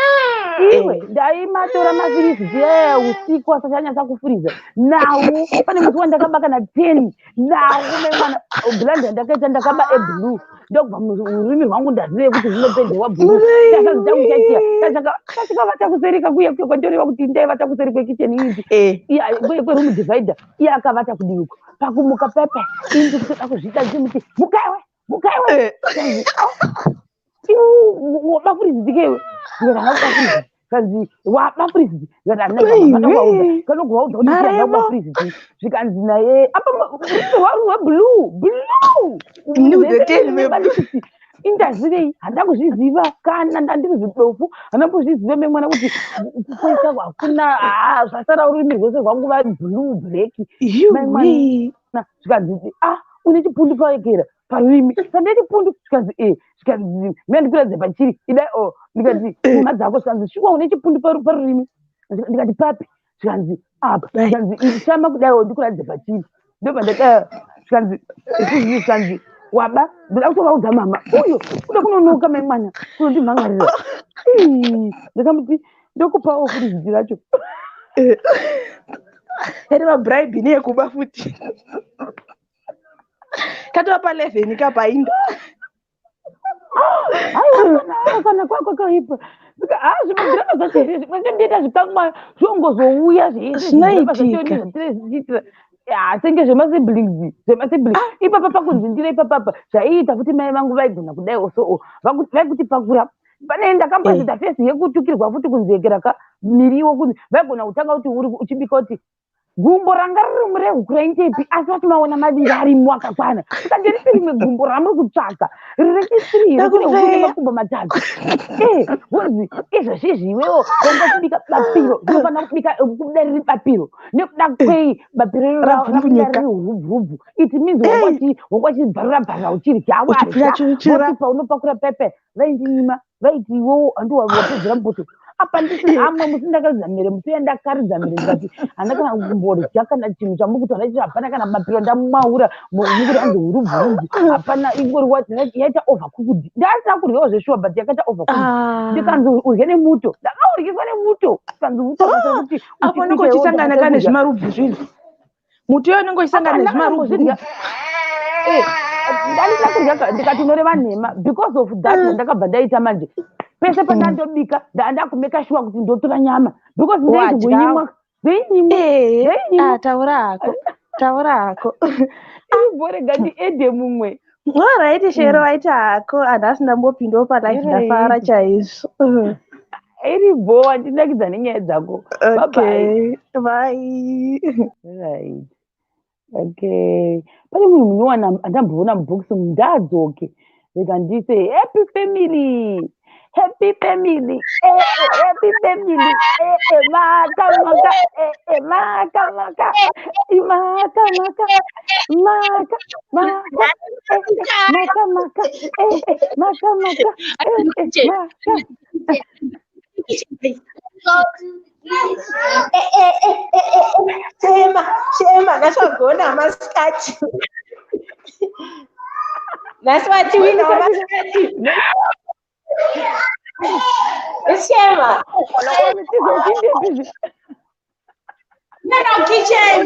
Iwe, ndaimatora mafiriji aya usiku asati anyatsa kufiriza nawo. Pane musi wandakaba kana 10 nawo memwana blanda ndakaita, ndakaba eblue. Ndokubva rurimi rwangu ndazive kuti rinopendewa blue. Chasanzi changu chachiya chachikavata kuseri kakuya kuya kwandoreva kuti ndaivata kuseri kwekicheni iyi kweroom divider, iye akavata kudiuko. Pakumuka pepe indi kutoda kuzviita, ndichimuti, "Mukaiwe, mukaiwe, waba furizitikewe." Ndikati, "Hauba furiziti." Kanzi, "Waba furiziti." Ndikati, "Handina kuvaudza." Kanokuvaudza kuti handina kuba furiziti. Zvikanzi naye, apa rwari rweblue blue. Indazivei? Handina kuzviziva kana ndandiri zidofu, handina kuzviziva memwana kuti kuisa hakuna zvasara rurimi rwese rwangu blue black. Zvikanzi, "Ah, une chipundu paekera parurimi." Sande chipundu? Zvikanzi, "E." Zvikanzi, "Mandikuratidza pachiri idai o." Ndikati, "Nhema dzako." Zvikanzi, "Shuwa une chipundu parurimi." Ndikati, "Papi?" Zvikanzi, "Apa." Zvikanzi, "Shama kudaiwo ndikuratidza pachiri." Ndobva ndada. Zvikanzi, zvikanzi, "Waba, ndoda kutovaudza mama." Uyo uda kunonoka mai mwana kunondimhangarira. Ndakamuti, "Ndokupawo furiziti racho." Ere mabribe neyekuba futi katova pa11 kapainda. Aiwa, kana kwakakaipa. Zvimwe zvacho zvimwe ndoita zvikamwa zvongozouya. Zvinoitika. Senge zvemasiblings, zvemasiblings ipapa pakunzi ndire ipapapa zvaiita kuti mai vangu vaigona kudai so vaikuti pakura pane ndakambozoita phase yekutukirwa futi kunzekera ka miriwo, kunzi vaigona kutanga kuti uri uchibika kuti gumbo ranga riri murehuku raindepi, asi vati maona maviri arimo akakwana. Saka nderipi rimwe gumbo ramuri kutsvaka rechithree rekunehuku nemakumbo matatu? Vonzi izvozvizvi iwewo wanga uchibika bapiro, zvinofanira kubika kubuda riri bapiro. Nekuda kwei bapiro rabuda riri hurubhurubhu? It means wanga uchibvarura bvarura, uchirya, warya voti paunopakura pepe vaindinyima, vaiti iwewo handiwa wapedzera mupoto. Apa ndisi amwe musi ndakaridza mhere, musi yandakaridza mhere ndikati, "Handa kana kumborya kana chinhu chamuri kutaura icho. Hapana kana mapiro ndamaura mukuti anzi hurubhurubhu, hapana." Ingori yaita overcooked. Ndasina kuryawo zveshuwa, but yakaita overcooked. Ndikanzi, "Urye nemuto." Ndakauryiswa nemuto. Kanzi muto kuti apo unenge uchisangana ka nezvimarubvu zvinhu, muto iwo unenge uchisangana nezvimarubvu. Ndandisina kurya. Ndikati, "Unoreva nhema." Because of that ndakabva ndaita manje pese pandandobika ndakumake sure kuti ndotora nyama, because ndaizonyimwa, ndeinyimwa. Taura hako, taura hako. Iborega ndiede mumwe. Alright, Shero, waita hako. Hanhasi ndambopindawo palive, ndafara chaizvo. Iri bho, wandinakidza nenyaya dzako. Okay, bye. Right, okay. Pane munhu munyowani andamboona mubhokisi, ndadzoke. Rega ndise happy family, happy family, happy family. Maka maka, maka maka, maka maka, maka maka, maka maka, maka maka, maka. Shema, Shema, ndachagona masikati. Nhasi watiwina wamasikati. Shema. No, kitchen.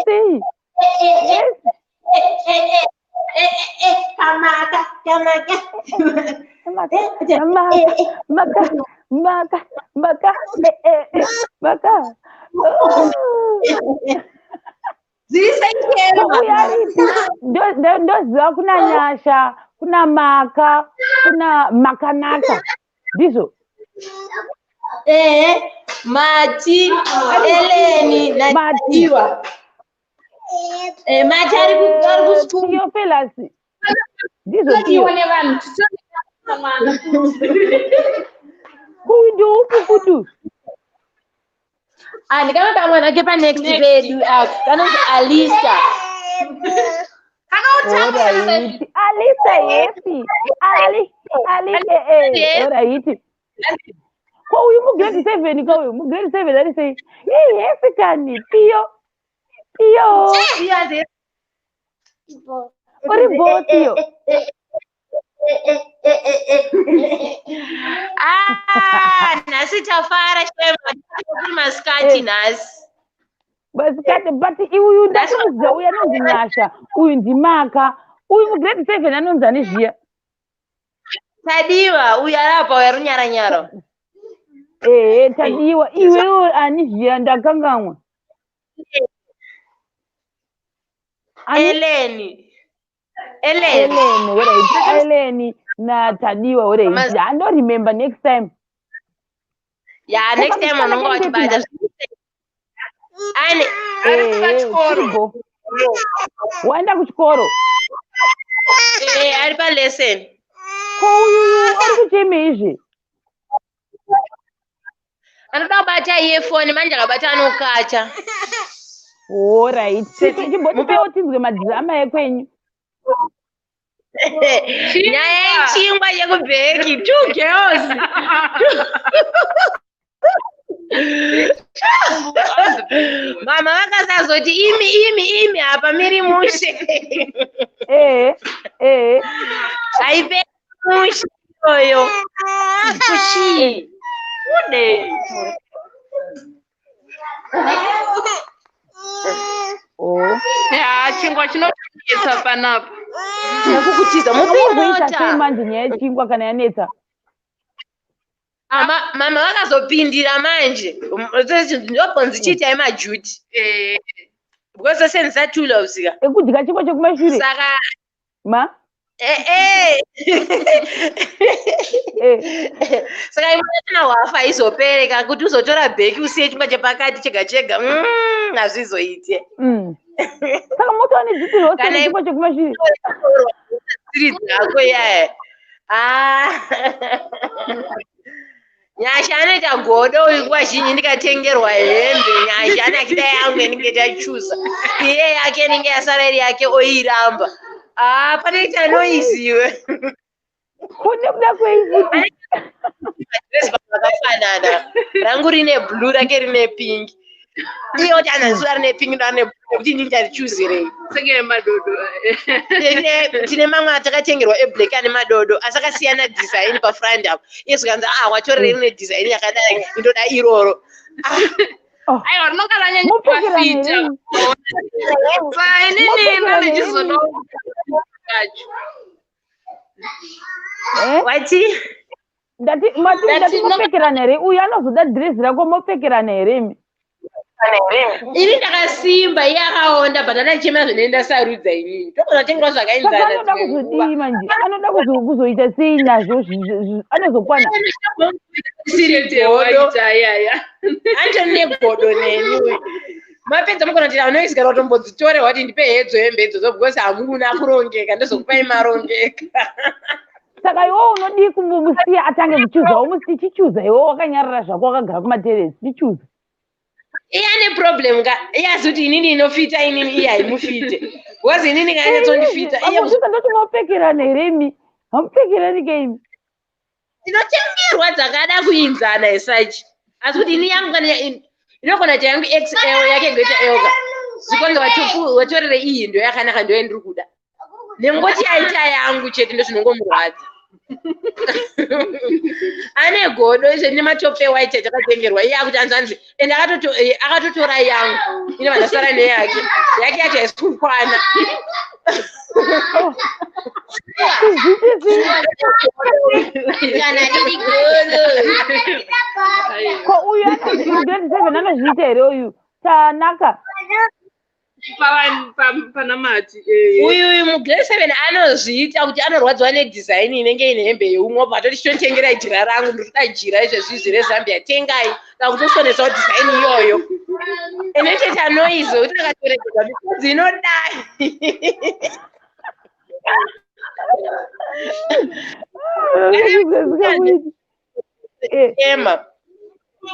Sei? Kamaka, kamaka. Maka, maka, maka, maka, maka. Zviri sei, Shema? Uya ripi? Ndoziva kuna Nyasha, kuna Maka, kuna Makanaka. Ndizvo. Ehe, Mati, Eleni Mati. naTiwa. Eh, Mati ari kuskuru. Theophilus. Ndizvo Theo. Tione vanhu titoona mwana. Uyu ndeupi futi? Ah, ndikanoda kamwana ke panext Next. pedu aka kanonzi Alisa. Alright. Alisa, yes. Ali, Ali, eh, eh. Alright. Ko uyu mugrade 7 ka uyu, mugrade 7 ari sei? Eh, yes kani. Pio. Pio. Uri bo Pio. Ah, nhasi tafara Shema, kuri masikati Eh. nhasi. Masikati, but uyu ndatomuziva, uyu anonzi Nyasha, uyu ndiMaka, uyu mugrade 7 anonzi ani zviya? Tadiwa, uyu ari apa, uyu ari kunyaranyara. Ehe, Tadiwa, iwewe ani zviya, ndakangamwa. Ani? Eleni. Eleni. Ellen, alright. Ellen na Tadiwa, alright. I don't remember, next time. Yeah, next time Musikana unonga kaendepi? wachibata. Ane Ari Eh, pachikoro. chiripo. Waenda kuchikoro. Eh, ari pa lesson. Ko uyu ari kuchemei izvi? Anoda kubata iye foni manje akabata anokacha. Alright. Chimbotipawo tinzwe madhirama ekwenyu. Nyaya yechingwa chekubheki, two girls. Mama vakasazoti imi imi imi apa miri mushe. Eh, eh. Haiperi mushe iyoyo. Kuchii. Ude. Oh. Ya, chingwa chinotonetsa panapa. Nekukutiza Mukuzoita sei mupinota. manje nyaya yechingwa kana yanetsa? Mama vakazopindira manje. Ndobvonzi chiitai majuti. Eh, Because tosenzesa two loaves ka. Ekudya chingwa chekumashure. Saka Ma? eh eh. Eh. Saka imwe kana wafa izopereka kuti uzotora bheki usiye chingwa chepakati chega chega. Hazvizoite. Saka motowa nedziti rose Kana nechingwa chekumashure. Dziri dzako yaya. Ah. Nyasha anoita godo uyu nguva zhinji ndikatengerwa hembe. Nyasha anakida yangu inenge tachuza. Iye yake inenge yasara iri yake oiramba. Ah, panoita noiziwe. Kune kuda kwei futi? Madresi vakafanana. Rangu rine blue, rake rine pink. Iye oti ananzi rine pink ndo rine blue nekuti inini ndarichuzirei. senge madodo. Tine mamwe atakatengerwa eblack ane madodo asi akasiyana design pafront apo. Iye zvikanzi ah watorerei rine design yakadai ndoda iroro. Ah, Oh. Aiwa, rinonga ranyanya Mupfekerana kufita. here? Saka inini Mupfekerana ndandichizoda kacho. Eh? Wati? Ndati mati Ndati ndati mopfekerana here? Uyu anozoda dhirezi rako, mopfekerana here imi? Ini ndakasimba, iye akaonda, but andachema zvine ndasarudza inini. Togona kutengerwa Saka zvakaenzana anoda dzimwe nguva. kuzodii manje? Anoda kuzoita sei nazvo? Anozokwana? Siri Chete godo. waita yaya. Anditori negodo neni uyu. Mapedza mukona kuti anoisigara kutombodzitore wati ndipe hedzo hembe idzodzo because hamuna kurongeka ndozokupai marongeka. Saka iwewe unodii kumusiya atange kuchuza? Womusi chichuza iwewe wakanyarara zvako wakagara kumateresi, chichuza. Iye ane problem ka, iye azi kuti inini inofita inini iye haimufite. Because inini kanyatsondifita. Iye Amuchuza ndoti mopfekerana here imi? Hamupfekerani ke imi? Tinotengerwa dzakada kuinzana esachi. Asi kuti ini yangu kana inogona kuti yangu XL yake ngoita L ka. Zvikonzi vatorere iyi ndo yakanaka, ndo yandiri kuda. Nengoti yaita yangu chete, ndozvinongomurwadza. Ane godo izvo nematope white atakatengerwa, iye akuti anzi anzi ende akatotora yangu, ine vandasara neyake, yake yacho haisi kukwana. Kana riri godo. Ko uyu anonzi grade 7 anozviita here uyu Tanaka? Pana Mati. Uyu mugrade 7 anozviita kuti anorwadziwa nedesign inenge ine hembe yeumwe, obva atoti chitotengerai jira rangu, ndinoda jira izvezvizvi reZambia, tengai, kana kutosonesawo design iyoyo. Inotoita noise kuti akatoregedza misodzi inodai. Ema.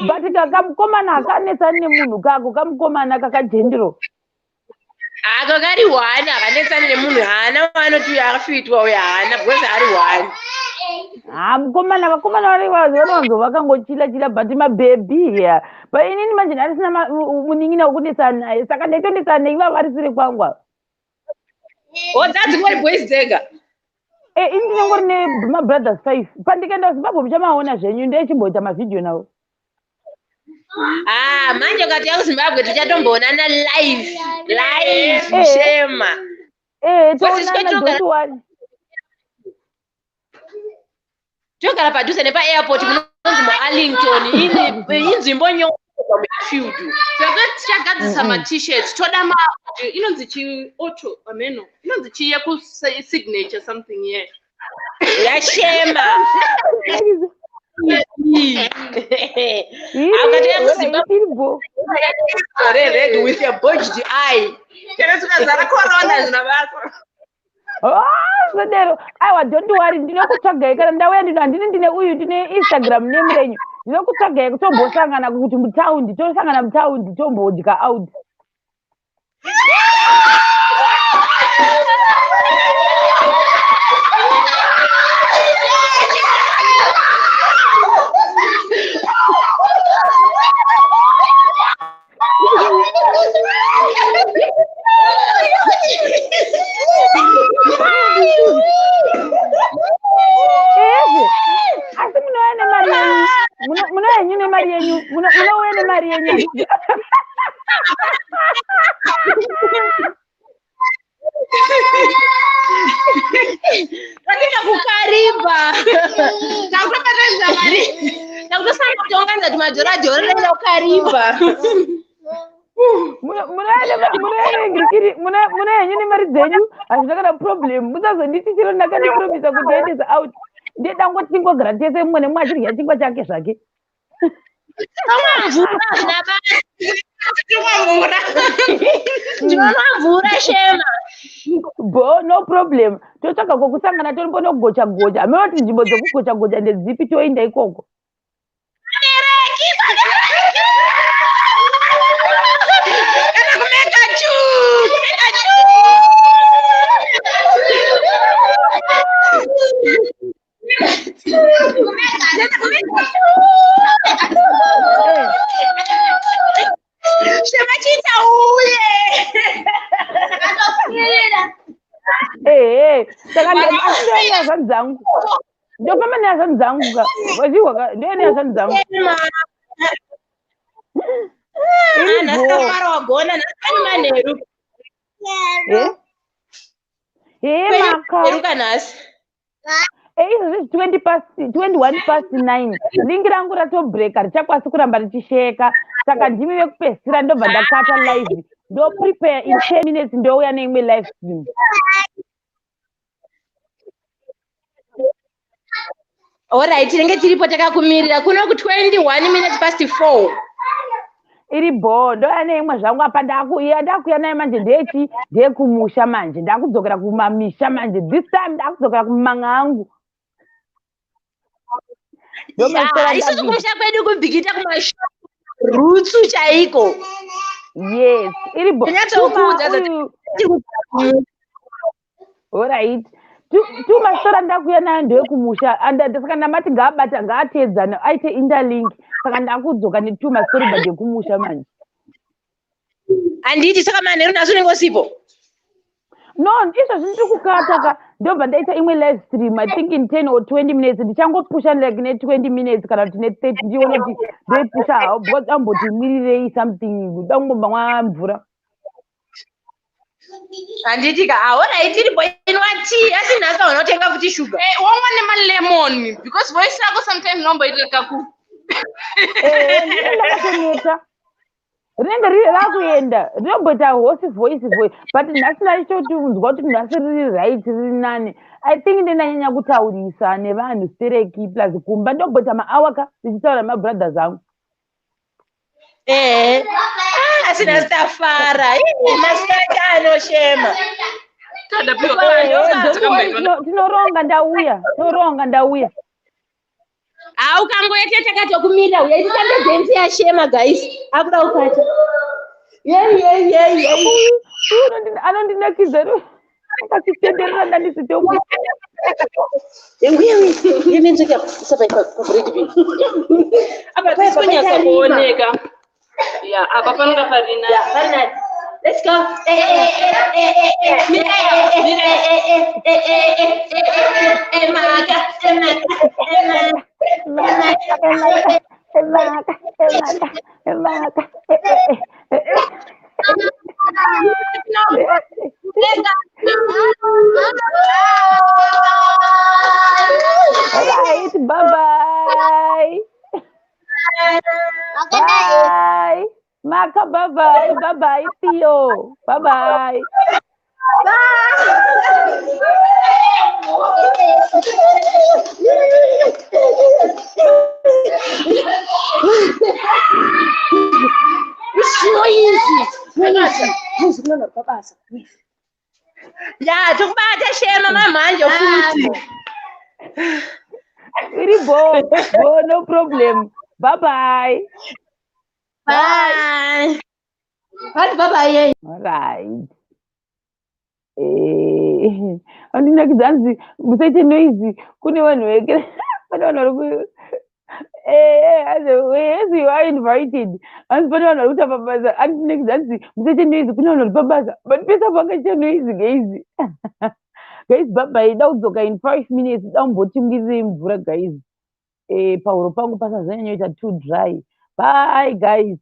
But kamukomana akanetsani nemunhu kako, kamukomana kakajendero. Ako kari one, akanetsani nemunhu haana waanoti uyu akafitwa, uyu haana, because ari one. Ha, mukomana, vakomana vari vanowanzo vakangochila chila, but mabhebhi ya. But inini manje ndandisina munin'ina wekunetsana naye, saka ndaitonetsana neivava vari sure kwangu ava. Oh, dzadzingori boys dzega. Ini ndinongori nemabrothers 5. Pandikaenda kuZimbabwe muchamaona zvenyu, ndechimboita mavhidhiyo nawo. Ah, manje ukati yakuZimbabwe tichatomboonana live live. Shema. Toonana, don't worry. Togara padhuze nepaairport munonzi muArlington, inzvimbo nyoro mufield. Tichagadzisa ma-t-shirts, toda ma inonzi chi auto ameno inonzi chi yeku signature something, yeah. Yashema. Akati yakuZimbabwe Iribo. Red with a bulged eye. Chero tikazara corona zvina basa. Ah, zvodero. Aiwa, don't worry, ndinokutsvagai kana ndauya. Ndino handini, ndine uyu, ndine Instagram name renyu, ndinokutsvagai kutombosangana kuti mutaundi, tosangana mutaundi, tombodya out. Ezve, asi munouya nemari yenyu, munouya henyu nemari yenyu, munouya nemari yenyu. Tatoenda kuKariba. Takutobatanidza mari, takutosanga kutounganidza tumadhora dhora kuKariba. Munouya henyu nemari dzenyu, hazvina kana problem. Musazonditi chiro ndakandipromisa kundiendesa out. Ndedangoti tingogara tese, mumwe nemumwe achirya chingwa chake zvake. Tomwa mvura, zvina basa. Tomwa mvura, tinomwa mvura, Shema. Bo, no problem. Totsvaga kwokusangana, tombonogocha gocha. Hameno kuti nzvimbo dzekugocha gocha ndedzipi, toenda ikoko. Vabereki, kana kumeka chu, kumeka chu. Kumeka chu. Shema, chiita uye. Ehe, saka asi ndoenda nehazvanzi dzangu, ndofamba nehazvanzi dzangu ka, wazviwa ka, ndoenda nehazvanzi dzangu. Shema. Iri Nhasi bho. kafara wagona, nhasi pani manheru. He maka. Manheru kanhasi. Izvozvi 20 past 21 past 9, link rangu ratobreaka, richakwanisi kuramba richisheka, saka ndimi vekupedzisira. Ndobva ndakata live, ndoprepare in 10 minutes, ndouya neimwe live stream. Alright, tinenge tiripo takakumirira kuno ku 21 minutes past 4. Iri bho, ndouya neimwe zvangu apa. Ndakuya, ndakuya nayo manje. Ndechi ndeyekumusha manje, ndakudzokera kumamisha manje. This time ndakudzokera kumanga angu. Ndomaswera. Isusu Ndakuita. Kumusha kwedu kuBhikita, kumasha rutsu chaiko. Yes, iri bho. Tinyatsokuudza. Uyu. Alright, tu masora ndakuya nayo ndeyekumusha. Saka ndamati ngaabata, ngaateedzana, aite interlink. Saka ndakudzoka netu masori, but yekumusha manje. Handiti saka manheru nhasi unenge usipo? No, izvozvi ndiri kukata ka, ndobva ndaita imwe live stream, I think in 10 or 20 minutes. Ndichangopusha like ne20 minutes kana kuti ne30, ndione kuti ndoipusha how, because amboti mirirei something, da kungomba mwa mvura. Handiti ka, alright, tiripo. Inwa tea, asi nhasi hauna kutenga futi shuga. Eh, wamwa nemalemon, because voice rako sometimes inomboita kaku Eh, ndinenge ndakatoneta, rinenge riri rakuenda, rinomboita hoarse voice, but nhasi ndaichotinzwa kuti nhasi riri right, riri nani. I think ndendanyanya kutaurisa nevanhu stereki, plus kumba ndomboita maawa ka ndichitaura nemabrothers angu. Ehe. Ah, asi nhasi tafara. Ii, masikati anoshema. Tadapiwa. Eh, don't worry, tinoronga ndauya, toronga ndauya. Ha, ukangoita takatokumirira, uya titambe dhenzi yashema. Guys, akuda kukata. Yei yei yei yei. Uyu anondinakidza, akachitenderera ndandisitoku. Uye uye, menzoka usapa pabread bin. Apa tisi kunyatsa kuoneka ya, apa panonga parina. Yeah, very nice. Let's go. Eh, eh, eh, eh, eh, eh, eh, eh, eh, eh, eh, eh, eh, eh, eh, eh, maka, eh, maka, eh, maka. Emaka, emaka, emaka, emaka, eh, eh, eh, eh. Right, bye bye. Bye. Maka, bye bye. Bye bye, Theo. Bye bye. Noise. Noise, kunonorwa basa. Ya, tikubata shema mamhanje futi. Iri bo, bo, no problem. Bye bye. Bye. Bye bye bye. All right. Eh, andinakidza, hanzi musaite noise, kune vanhu veke, pane vanhu vari ku eh, hanzi yes, you are invited. Hanzi pane vanhu vari kuita pabasa. Andinakidza, hanzi musaite noise, kune vanhu vari pabasa, but pese pangaita noise. Guys, guys, bye bye. Da kudzoka in 5 minutes, da kumbotimwirirei mvura, guys. Eh, pahuro pangu pasazonyanyoita too dry. Bye, guys.